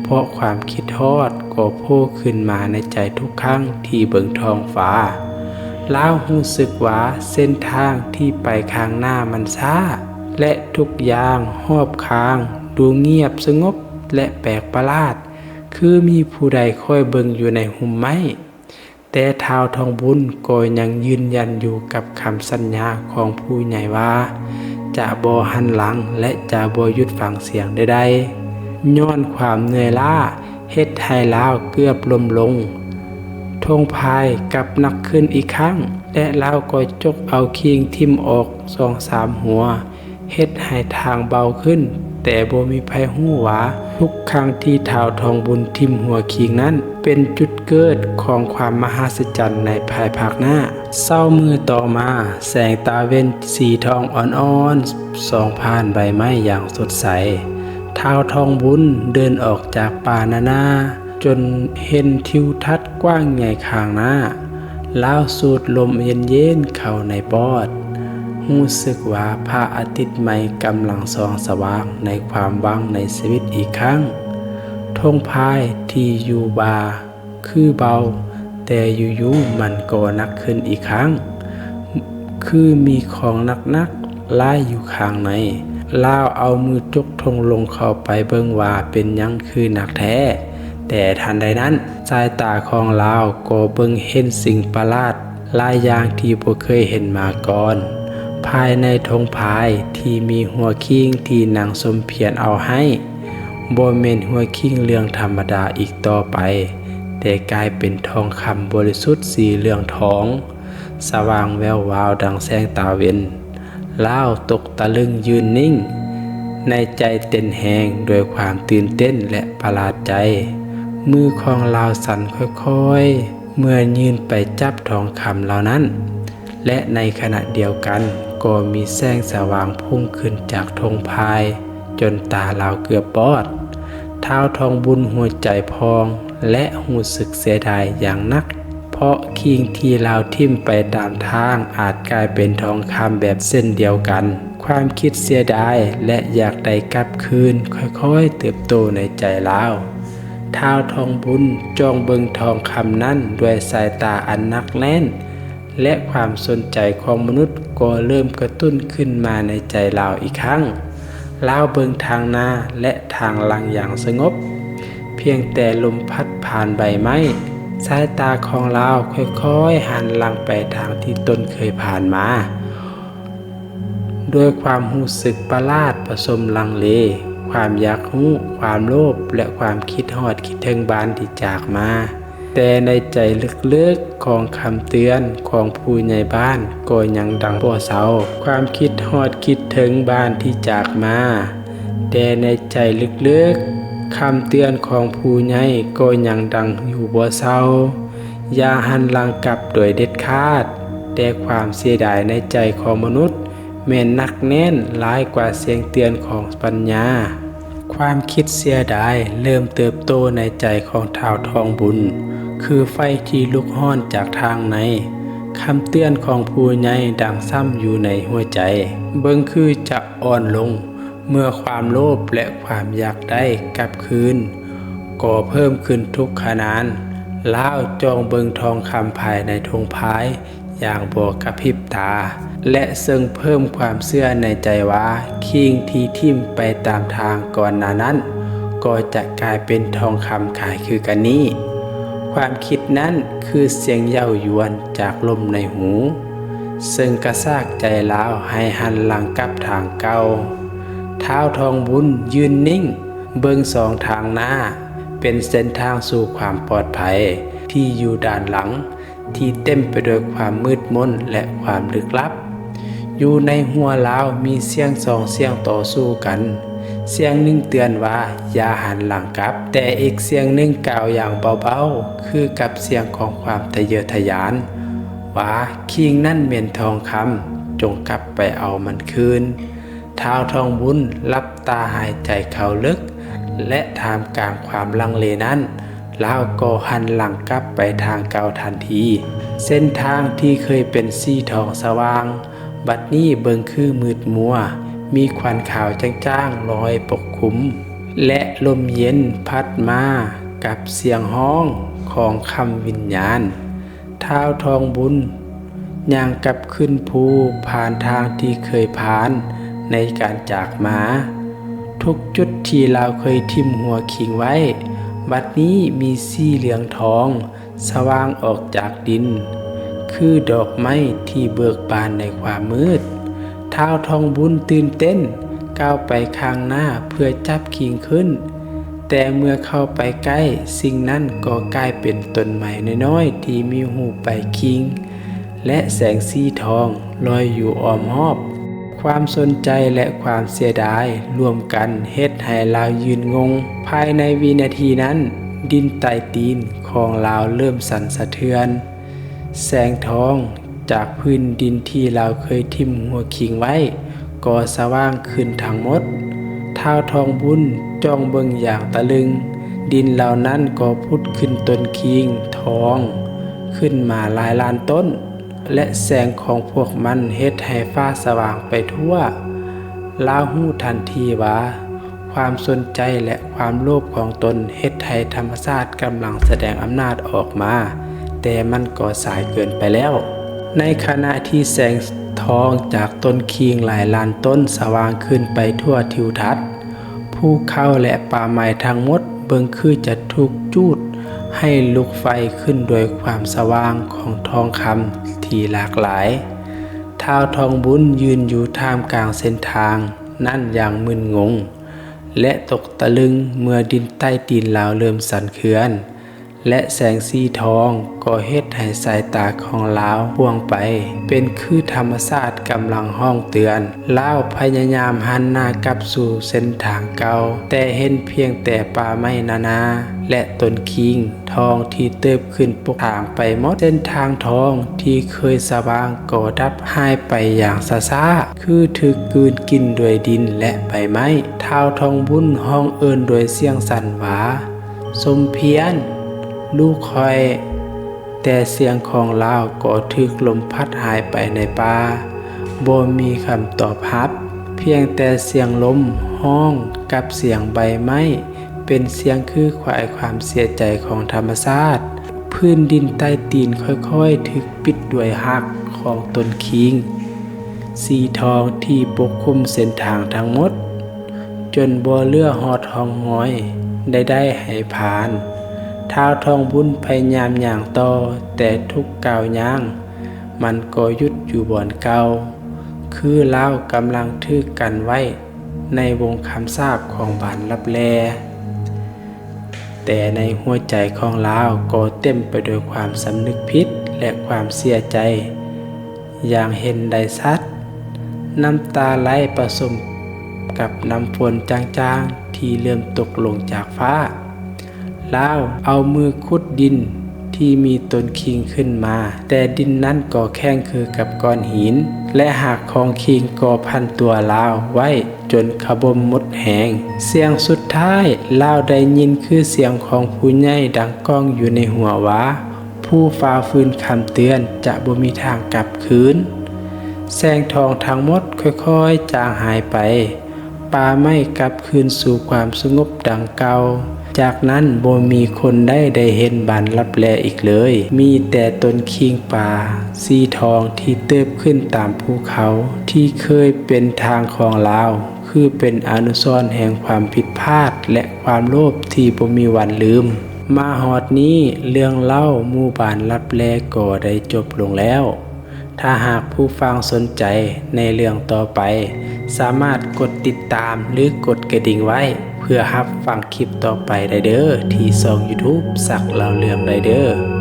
ເພາະຄວາມຄິດຮອດກໍໂຜ່ຂຶ້ນມາໃນໃຈທຸກຄັ້ງທີ່ເບິ່ງທ້ອງຟ້າ. ລາວຮູ້ສຶກວ່າເສັ້ນທາງທີ່ໄປຂ້າງໜ້າມັນຊ້າ ແລະ ທຸກຢ່າງຮອບຂ້າງດູງຽບສະຫງົບ ແລະ ແປກປະຫຼາດ, ຄືມີຜູ້ໃດຄອຍເບິ່ງຢູ່ໃນຮົ່ມໄມ້. ແຕ່ທ້າວທອງບຸນກໍຍັງຢືນຢັນຢູ່ກັບຄຳສັນຍາຂອງຜູ້ໃຫຍ່ວ່າ ຈະບໍ່ຫັນຫຼັງ ແລະ ຈະບໍ່ຢຸດຟັງສຽງໃດໆ. ຍ້ອນຄວາມເມື່ອຍລ້າເຮັດໃຫ້ລາວເກືອບລົ້ມລົງ. ທົ່ງພາຍກັບໜັກຂຶ້ນອີກຄັ້ງ ແລະ ລາວກໍຈົກເອົາຄີງຖິ້ມອອກສອງສາມຫົວ. ເຮັດໃຫ້ທາງເບົາຂຶ້ນ, ແຕ່ບໍ່ມີໃຜຮູ້ວ່າທຸກຄັ້ງທີ່ທ້າວທອງບຸນຖິ້ມຫົວຄີງນັ້ນ ເປັນຈຸດເກີດຂອງຄວາມມະຫັດສະຈັນໃນພາຍພາກໜ້າ. ເຊົ້າມື້ຕໍ່ມາ, ແສງຕາເວັນສີທອງອ່ອນໆສ່ອງຜ່ານໃບໄມ້ຢ່າງສົດໃສ. ທ້າວທອງບຸນເດີນອອກຈາກປ່ານາໆ ຈົນເຫັນທິວທັດກວ້າງໃຫຍ່ຂ້າງໜ້າ. ລາວສູດລົມເຢັນໆເຂົ້າໃນປອດ, ຮູ້ສຶກວ່າພະອາທິດໃໝ່ກຳລັງສ່ອງສະຫວ່າງໃນຄວາມຫວັງໃນຊີວິດອີກຄັ້ງ. ທົ່ງພາຍທີ່ຢູ່ບ່າຄືເບົາ, ແຕ່ຢູ່ໆມັນກໍໜັກຂຶ້ນອີກຄັ້ງ, ຄືມີຂອງໜັກໆຫຼາຍຢູ່ຂ້າງໃນ. ລາວເອົາມືຈົກທົ່ງລົງເຂົ້າໄປເບິ່ງວ່າເປັນຫຍັງຄືໜັກແທ້. ແຕ່ທັນໃດນັ້ນ, ສາຍຕາຂອງລາວກໍເບິ່ງເຫັນສິ່ງປະຫຼາດຫຼາຍຢ່າງທີ່ບໍ່ເຄີຍເຫັນມາກ່ອນ. ພາຍໃນທົ່ງພາຍທີ່ມີຫົວຄີງທີ່ນາງສົມພຽນເອົາໃຫ້, ບໍ່ແມ່ນຫົວຄີງເລື່ອງທຳມະດາອີກຕໍ່ໄປ, ແຕ່ກາຍເປັນທອງຄຳບໍລິສຸດສີເຫຼືອງທອງ, ສະຫວ່າງແວວວາວດັ່ງແສງຕາເວັນ. ລາວຕົກຕະລຶງຢືນນິ່ງ, ໃນໃຈເຕັ້ນແຮງດ້ວຍຄວາມຕື່ນເຕັ້ນ ແລະ ປະຫຼາດໃຈ. ມືຂອງລາວສັ່ນຄ່ອຍໆ ເມື່ອຍື່ນໄປຈັບທອງຄຳເຫຼົ່ານັ້ນ, ແລະ ໃນຂະນະດຽວກັນກໍມີແສງສະຫວ່າງພຸ່ງຂຶ້ນຈາກທົ່ງພາຍ ຈົນຕາລາວເກືອບບອດ. ທ້າວທອງບຸນຫົວໃຈພອງ ແລະ ຮູ້ສຶກເສຍດາຍຢ່າງໜັກ ເພາະຄີງທີ່ລາວຖິ້ມໄປຕາມທາງອາດກາຍເປັນທອງຄຳແບບເຊັ່ນດຽວກັນ. ຄວາມຄິດເສຍດາຍ ແລະ ຢາກໄດ້ກັບຄືນຄ່ອຍໆເຕີບໂຕໃນໃຈລາວ. ທ້າວທອງບຸນຈ້ອງເບິ່ງທອງຄຳນັ້ນດ້ວຍສາຍຕາອັນໜັກແໜ້ນ ແລະ ຄວາມສົນໃຈຂອງມະນຸດກໍເລີ່ມກະຕຸ້ນຂຶ້ນມາໃນໃຈລາວອີກຄັ້ງ. ລາວເບິ່ງທາງໜ້າ ແລະ ທາງຫຼັງຢ່າງສະຫງົບ. ພຽງແຕ່ລົມພັດຜ່ານໃບໄມ້, ສາຍຕາຂອງລາວຄ່ອຍໆຫັນຫຼັງໄປທາງທີ່ຕົນເຄີຍຜ່ານມາ. ດ້ວຍຄວາມຮູ້ສຶກປະຫຼາດປະສົມລັງເລ, ຄວາມຢາກຮູ້, ຄວາມໂລບ ແລະ ຄວາມຄິດຮອດຄິດເຖິງບ້ານທີ່ຈາກມາ. ແຕ່ໃນໃຈເລິກໆຂອງຄຳເຕືອນຂອງຜູ້ໃຫຍ່ບ້ານກໍຍັງດັງບໍ່ເຊົາ. ຄວາມຄິດຮອດຄິດເຖິງບ້ານທີ່ຈາກມາ, ແຕ່ໃນໃຈເລິກໆ ຄຳເຕືອນຂອງຜູ້ໃຫຍ່ກໍຍັງດັງຢູ່ບໍ່ເຊົາ. ຢ່າຫັນຫຼັງກັບໂດຍເດັດຂາດ. ແຕ່ຄວາມເສຍດາຍໃນໃຈຂອງມະນຸດແມ່ນໜັກແໜ້ນຫຼາຍກວ່າສຽງເຕືອນຂອງປັນຍາ. ຄວາມຄິດເສຍດາຍເລີ່ມເຕີບໂຕໃນໃຈຂອງທ້າວທອງບຸນ, ຄືໄຟທີ່ລຸກຮ້ອນຈາກທາງໃນ. ຄຳເຕືອນຂອງຜູ້ໃຫຍ່ດັງຊ້ຳຢູ່ໃນຫົວໃຈ, ເບິ່ງຄືຈະອ່ອນລົງ. ເມື່ອຄວາມໂລບ ແລະ ຄວາມຢາກໄດ້ກັບຄືນກໍເພີ່ມຂຶ້ນທຸກຂະນານ, ລາວຈ້ອງເບິ່ງທອງຄຳພາຍໃນທົ່ງພາຍຢ່າງບໍ່ກະພິບຕາ ແລະ ເຊິ່ງເພີ່ມຄວາມເຊື່ອໃນໃຈວ່າຄີງທີ່ຖິ້ມໄປຕາມທາງກ່ອນໜ້ານັ້ນ ກໍຈະກາຍເປັນທອງຄຳຂາຍຄືກັນນີ້. ຄວາມຄິດນັ້ນຄືສຽງເຍົາຢວນຈາກລົມໃນຫູ ເຊິ່ງກະຊາກໃຈລາວໃຫ້ຫັນຫຼັງກັບທາງເກົ່າ. ທ້າວທອງບຸນຢືນນິ່ງເບິ່ງສອງທາງໜ້າ ເປັນເສັ້ນທາງສູ່ຄວາມປອດໄພທີ່ຢູ່ດ້ານຫຼັງ ທີ່ເຕັມໄປດ້ວຍຄວາມມືດມົນ ແລະ ຄວາມລຶກລັບ. ຢູ່ໃນຫົວລາວມີສຽງສອງສຽງຕໍ່ສູ້ກັນ. ສຽງໜຶ່ງເຕືອນວ່າຢ່າຫັນຫຼັງກັບ, ແຕ່ອີກສຽງໜຶ່ງກ່າວຢ່າງເບົາໆ ຄືກັບສຽງຂອງຄວາມທະເຍີທະຍານ. ວ່າຄີງນັ້ນແມ່ນທອງຄຳ, ຈົ່ງກັບໄປເອົາມັນຄືນ. ທ້າວທອງບຸນຫຼັບຕາຫາຍໃຈເຂົ້າເລິກ ແລະ ທ່າມກາງຄວາມລັງເລນັ້ນ, ລາວກໍຫັນຫຼັງກັບໄປທາງເກົ່າທັນທີ. ເສັ້ນທາງທີ່ເຄີຍເປັນສີທອງສະຫວ່າງ, ບັດນີ້ເບິ່ງຄືມືດມົວ, ມີຄວັນຂາວຈາງໆລອຍປົກຄຸມ ແລະ ລົມເຢັນພັດມາກັບສຽງຮ້ອງຂອງຄຳວິນຍານ. ທ້າວທອງບຸນຍ່າງກັບຂຶ້ນພູ ຜ່ານທາງທີ່ເຄີຍຜ່ານໃນການຈາກມາ. ທຸກຈຸດທີ່ລາວເຄີຍຖິ້ມຫົວຄີງໄວ້, ບັດນີ້ມີສີເຫຼືອງທອງສະຫວ່າງອອກຈາກດິນ, ຄືດອກໄມ້ທີ່ເບີກບານໃນຄວາມມືດ. ທ້າວທອງບຸນຕື່ນເຕັ້ນ, ກ້າວໄປຂ້າງໜ້າເພື່ອຈັບຄີງຂຶ້ນ. ແຕ່ເມື່ອເຂົ້າໄປໃກ້, ສິ່ງນັ້ນກໍກາຍເປັນຕົ້ນໄມ້ນ້ອຍໆທີ່ມີຮູບໃບຄີງ ແລະ ແສງສີທອງລອຍຢູ່ອ້ອມຮອບ. ຄວາມສົນໃຈ ແລະ ຄວາມເສຍດາຍລວມກັນເຮັດໃຫ້ລາວຢືນງົງ. ພາຍໃນວິນາທີນັ້ນ, ດິນໃຕ້ຕີນຂອງລາວເລີ່ມສັ່ນສະເທືອນ. ແສງທອງຈາກພື້ນດິນທີ່ລາວເຄີຍຖິ້ມຫົວຄີງໄວ້ກໍສະຫວ່າງຂຶ້ນທັງໝົດ. ທ້າວທອງບຸນຈ້ອງເບິ່ງຢ່າງຕະລຶງ, ດິນເຫຼົ່ານັ້ນກໍຜຸດຂຶ້ນຕົ້ນຄີງທອງຂຶ້ນມາຫຼາຍລ້ານຕົ້ນ ແລະ ແສງຂອງພວກມັນເຮັດໃຫ້ຟ້າສະຫວ່າງໄປທົ່ວ. ລາວຮູ້ທັນທີວ່າ ຄວາມສົນໃຈ ແລະ ຄວາມໂລບຂອງຕົນເຮັດໃຫ້ທຳມະຊາດກຳລັງສະແດງອຳນາດອອກມາ, ແຕ່ມັນກໍສາຍເກີນໄປແລ້ວ. ໃນຂະນະທີ່ແສງທອງຈາກຕົ້ນຄີງຫຼາຍລ້ານຕົ້ນສະຫວ່າງຂຶ້ນໄປທົ່ວທິວທັດ, ພູເຂົາ ແລະ ປ່າໄມ້ທັງໝົດເບິ່ງຄືຈະຖືກຈູດໃຫ້ລຸກໄຟຂຶ້ນດ້ວຍຄວາມສະຫວ່າງຂອງທອງຄຳທີ່ຫຼາກຫຼາຍ. ທ້າວທອງບຸນຢືນຢູ່ທ່າມກາງເສັ້ນທາງນັ້ນຢ່າງມຶນງົງ ແລະ ຕົກຕະລຶງເມື່ອດິນໃຕ້ຕີນລາວເລີ່ມສັ່ນເຄື່ອນ ແລະ ແສງສີທອງກໍເຮັດໃຫ້ສາຍຕາຂອງລາວພວງໄປ ເປັນຄືທຳມະຊາດກຳລັງຮ້ອງເຕືອນ. ລາວພະຍາຍາມຫັນໜ້າກັບສູ່ເສັ້ນທາງເກົ່າ, ແຕ່ເຫັນພຽງແຕ່ປ່າໄມ້ນາໆ ແລະ ຕົ້ນຄີງທອງທີ່ເຕີບຂຶ້ນປົກທາງໄປໝົດ. ເສັ້ນທາງທອງທີ່ເຄີຍສະຫວ່າງກໍດັບຫາຍໄປຢ່າງຊ້າໆ ຄືຖືກກືນກິນດ້ວຍດິນ ແລະ ໃບໄມ້. ທ້າວທອງບຸນຮ້ອງເອີ້ນດ້ວຍສຽງສັ່ນວ່າ ສົມພຽນ, ລູກຂ້ອຍ. ແຕ່ສຽງຂອງລາວກໍຖືກລົມພັດຫາຍໄປໃນປ່າ, ບໍ່ມີຄຳຕອບຮັບ, ພຽງແຕ່ສຽງລົມຮ້ອງກັບສຽງໃບໄມ້ ເປັນສຽງຄືຄວາຍຄວາມເສຍໃຈຂອງທຳມະຊາດ. ພື້ນດິນໃຕ້ຕີນຄ່ອຍໆຖືກປິດດ້ວຍຮາກຂອງຕົ້ນຄີງສີທອງທີ່ປົກຄຸມເສັ້ນທາງທັງໝົດ. ຈົນບໍ່ເຫຼືອຮອດຮ່ອງຮອຍໃດໆໃຫ້ຜ່ານ. ທ້າວທອງບຸນພະຍາຍາມຍ່າງຕໍ່, ແຕ່ທຸກກ້າວຍ່າງມັນກໍຢຸດຢູ່ບ່ອນເກົ່າ, ຄືລາວກຳລັງຖືກກັນໄວ້ໃນວົງຄຳສາບຂອງບານລັບແລ. ແຕ່ໃນຫົວໃຈຂອງລາວກໍເຕັມໄປດ້ວຍຄວາມສຳນຶກຜິດ ແລະ ຄວາມເສຍໃຈຢ່າງເຫັນໄດ້ຊັດ. ນ້ຳຕາໄຫຼປະສົມກັບນ້ຳຝົນຈາງໆທີ່ເລີ່ມຕົກລົງຈາກຟ້າ. ລາວເອົາມືຂຸດດິນທີ່ມີຕົ້ນຄີງຂຶ້ນມາ, ແຕ່ດິນນັ້ນກໍແຂງຄືກັບກ້ອນຫີນ ແລະ ຮາກຂອງຄີງກໍພັນຕົວລາວໄວ້ ຈົນຂະບົມໝົດແຮງ. ສຽງສຸດທ້າຍລາວໄດ້ຍິນຄືສຽງຂອງຜູ້ໃຫຍ່ດັງກ້ອງຢູ່ໃນຫົວວ່າ, ຜູ້ຝ່າຝືນຄຳເຕືອນຈະບໍ່ມີທາງກັບຄືນ. ແສງທອງທັງໝົດຄ່ອຍໆຈາງຫາຍໄປ, ປ່າໄມ້ກັບຄືນສູ່ຄວາມສະຫງົບດັ່ງເກົ່າ. ຈາກນັ້ນບໍ່ມີຄົນໃດໄດ້ເຫັນບານລັບແລອີກເລີຍ, ມີແຕ່ຕົ້ນຄີງປ່າສີທອງທີ່ເຕີບຂຶ້ນຕາມພູເຂົາ ທີ່ເຄີຍເປັນທາງຂອງລາວ, ຄືເປັນອະນຸສອນແຫ່ງຄວາມຜິດພາດ ແລະ ຄວາມໂລບທີ່ບໍ່ມີວັນລືມ. ມາຮອດນີ້, ເລື່ອງເລົ່າໝູ່ບ້ານລັບແລກໍໄດ້ຈົບລົງແລ້ວ. ຖ້າຫາກຜູ້ຟັງສົນໃຈໃນເລື່ອງຕໍ່ໄປ, ສາມາດກົດຕິດຕາມ ຫຼື ກົດກະດິ່ງໄວ້ ເພື່ອຮັບຟັງຄລິບຕໍ່ໄປໄດ້ເດີ້ ທີ່ຊ່ອງ YouTube ສັກເລົ່າເລື່ອງໄດ້ເດີ້.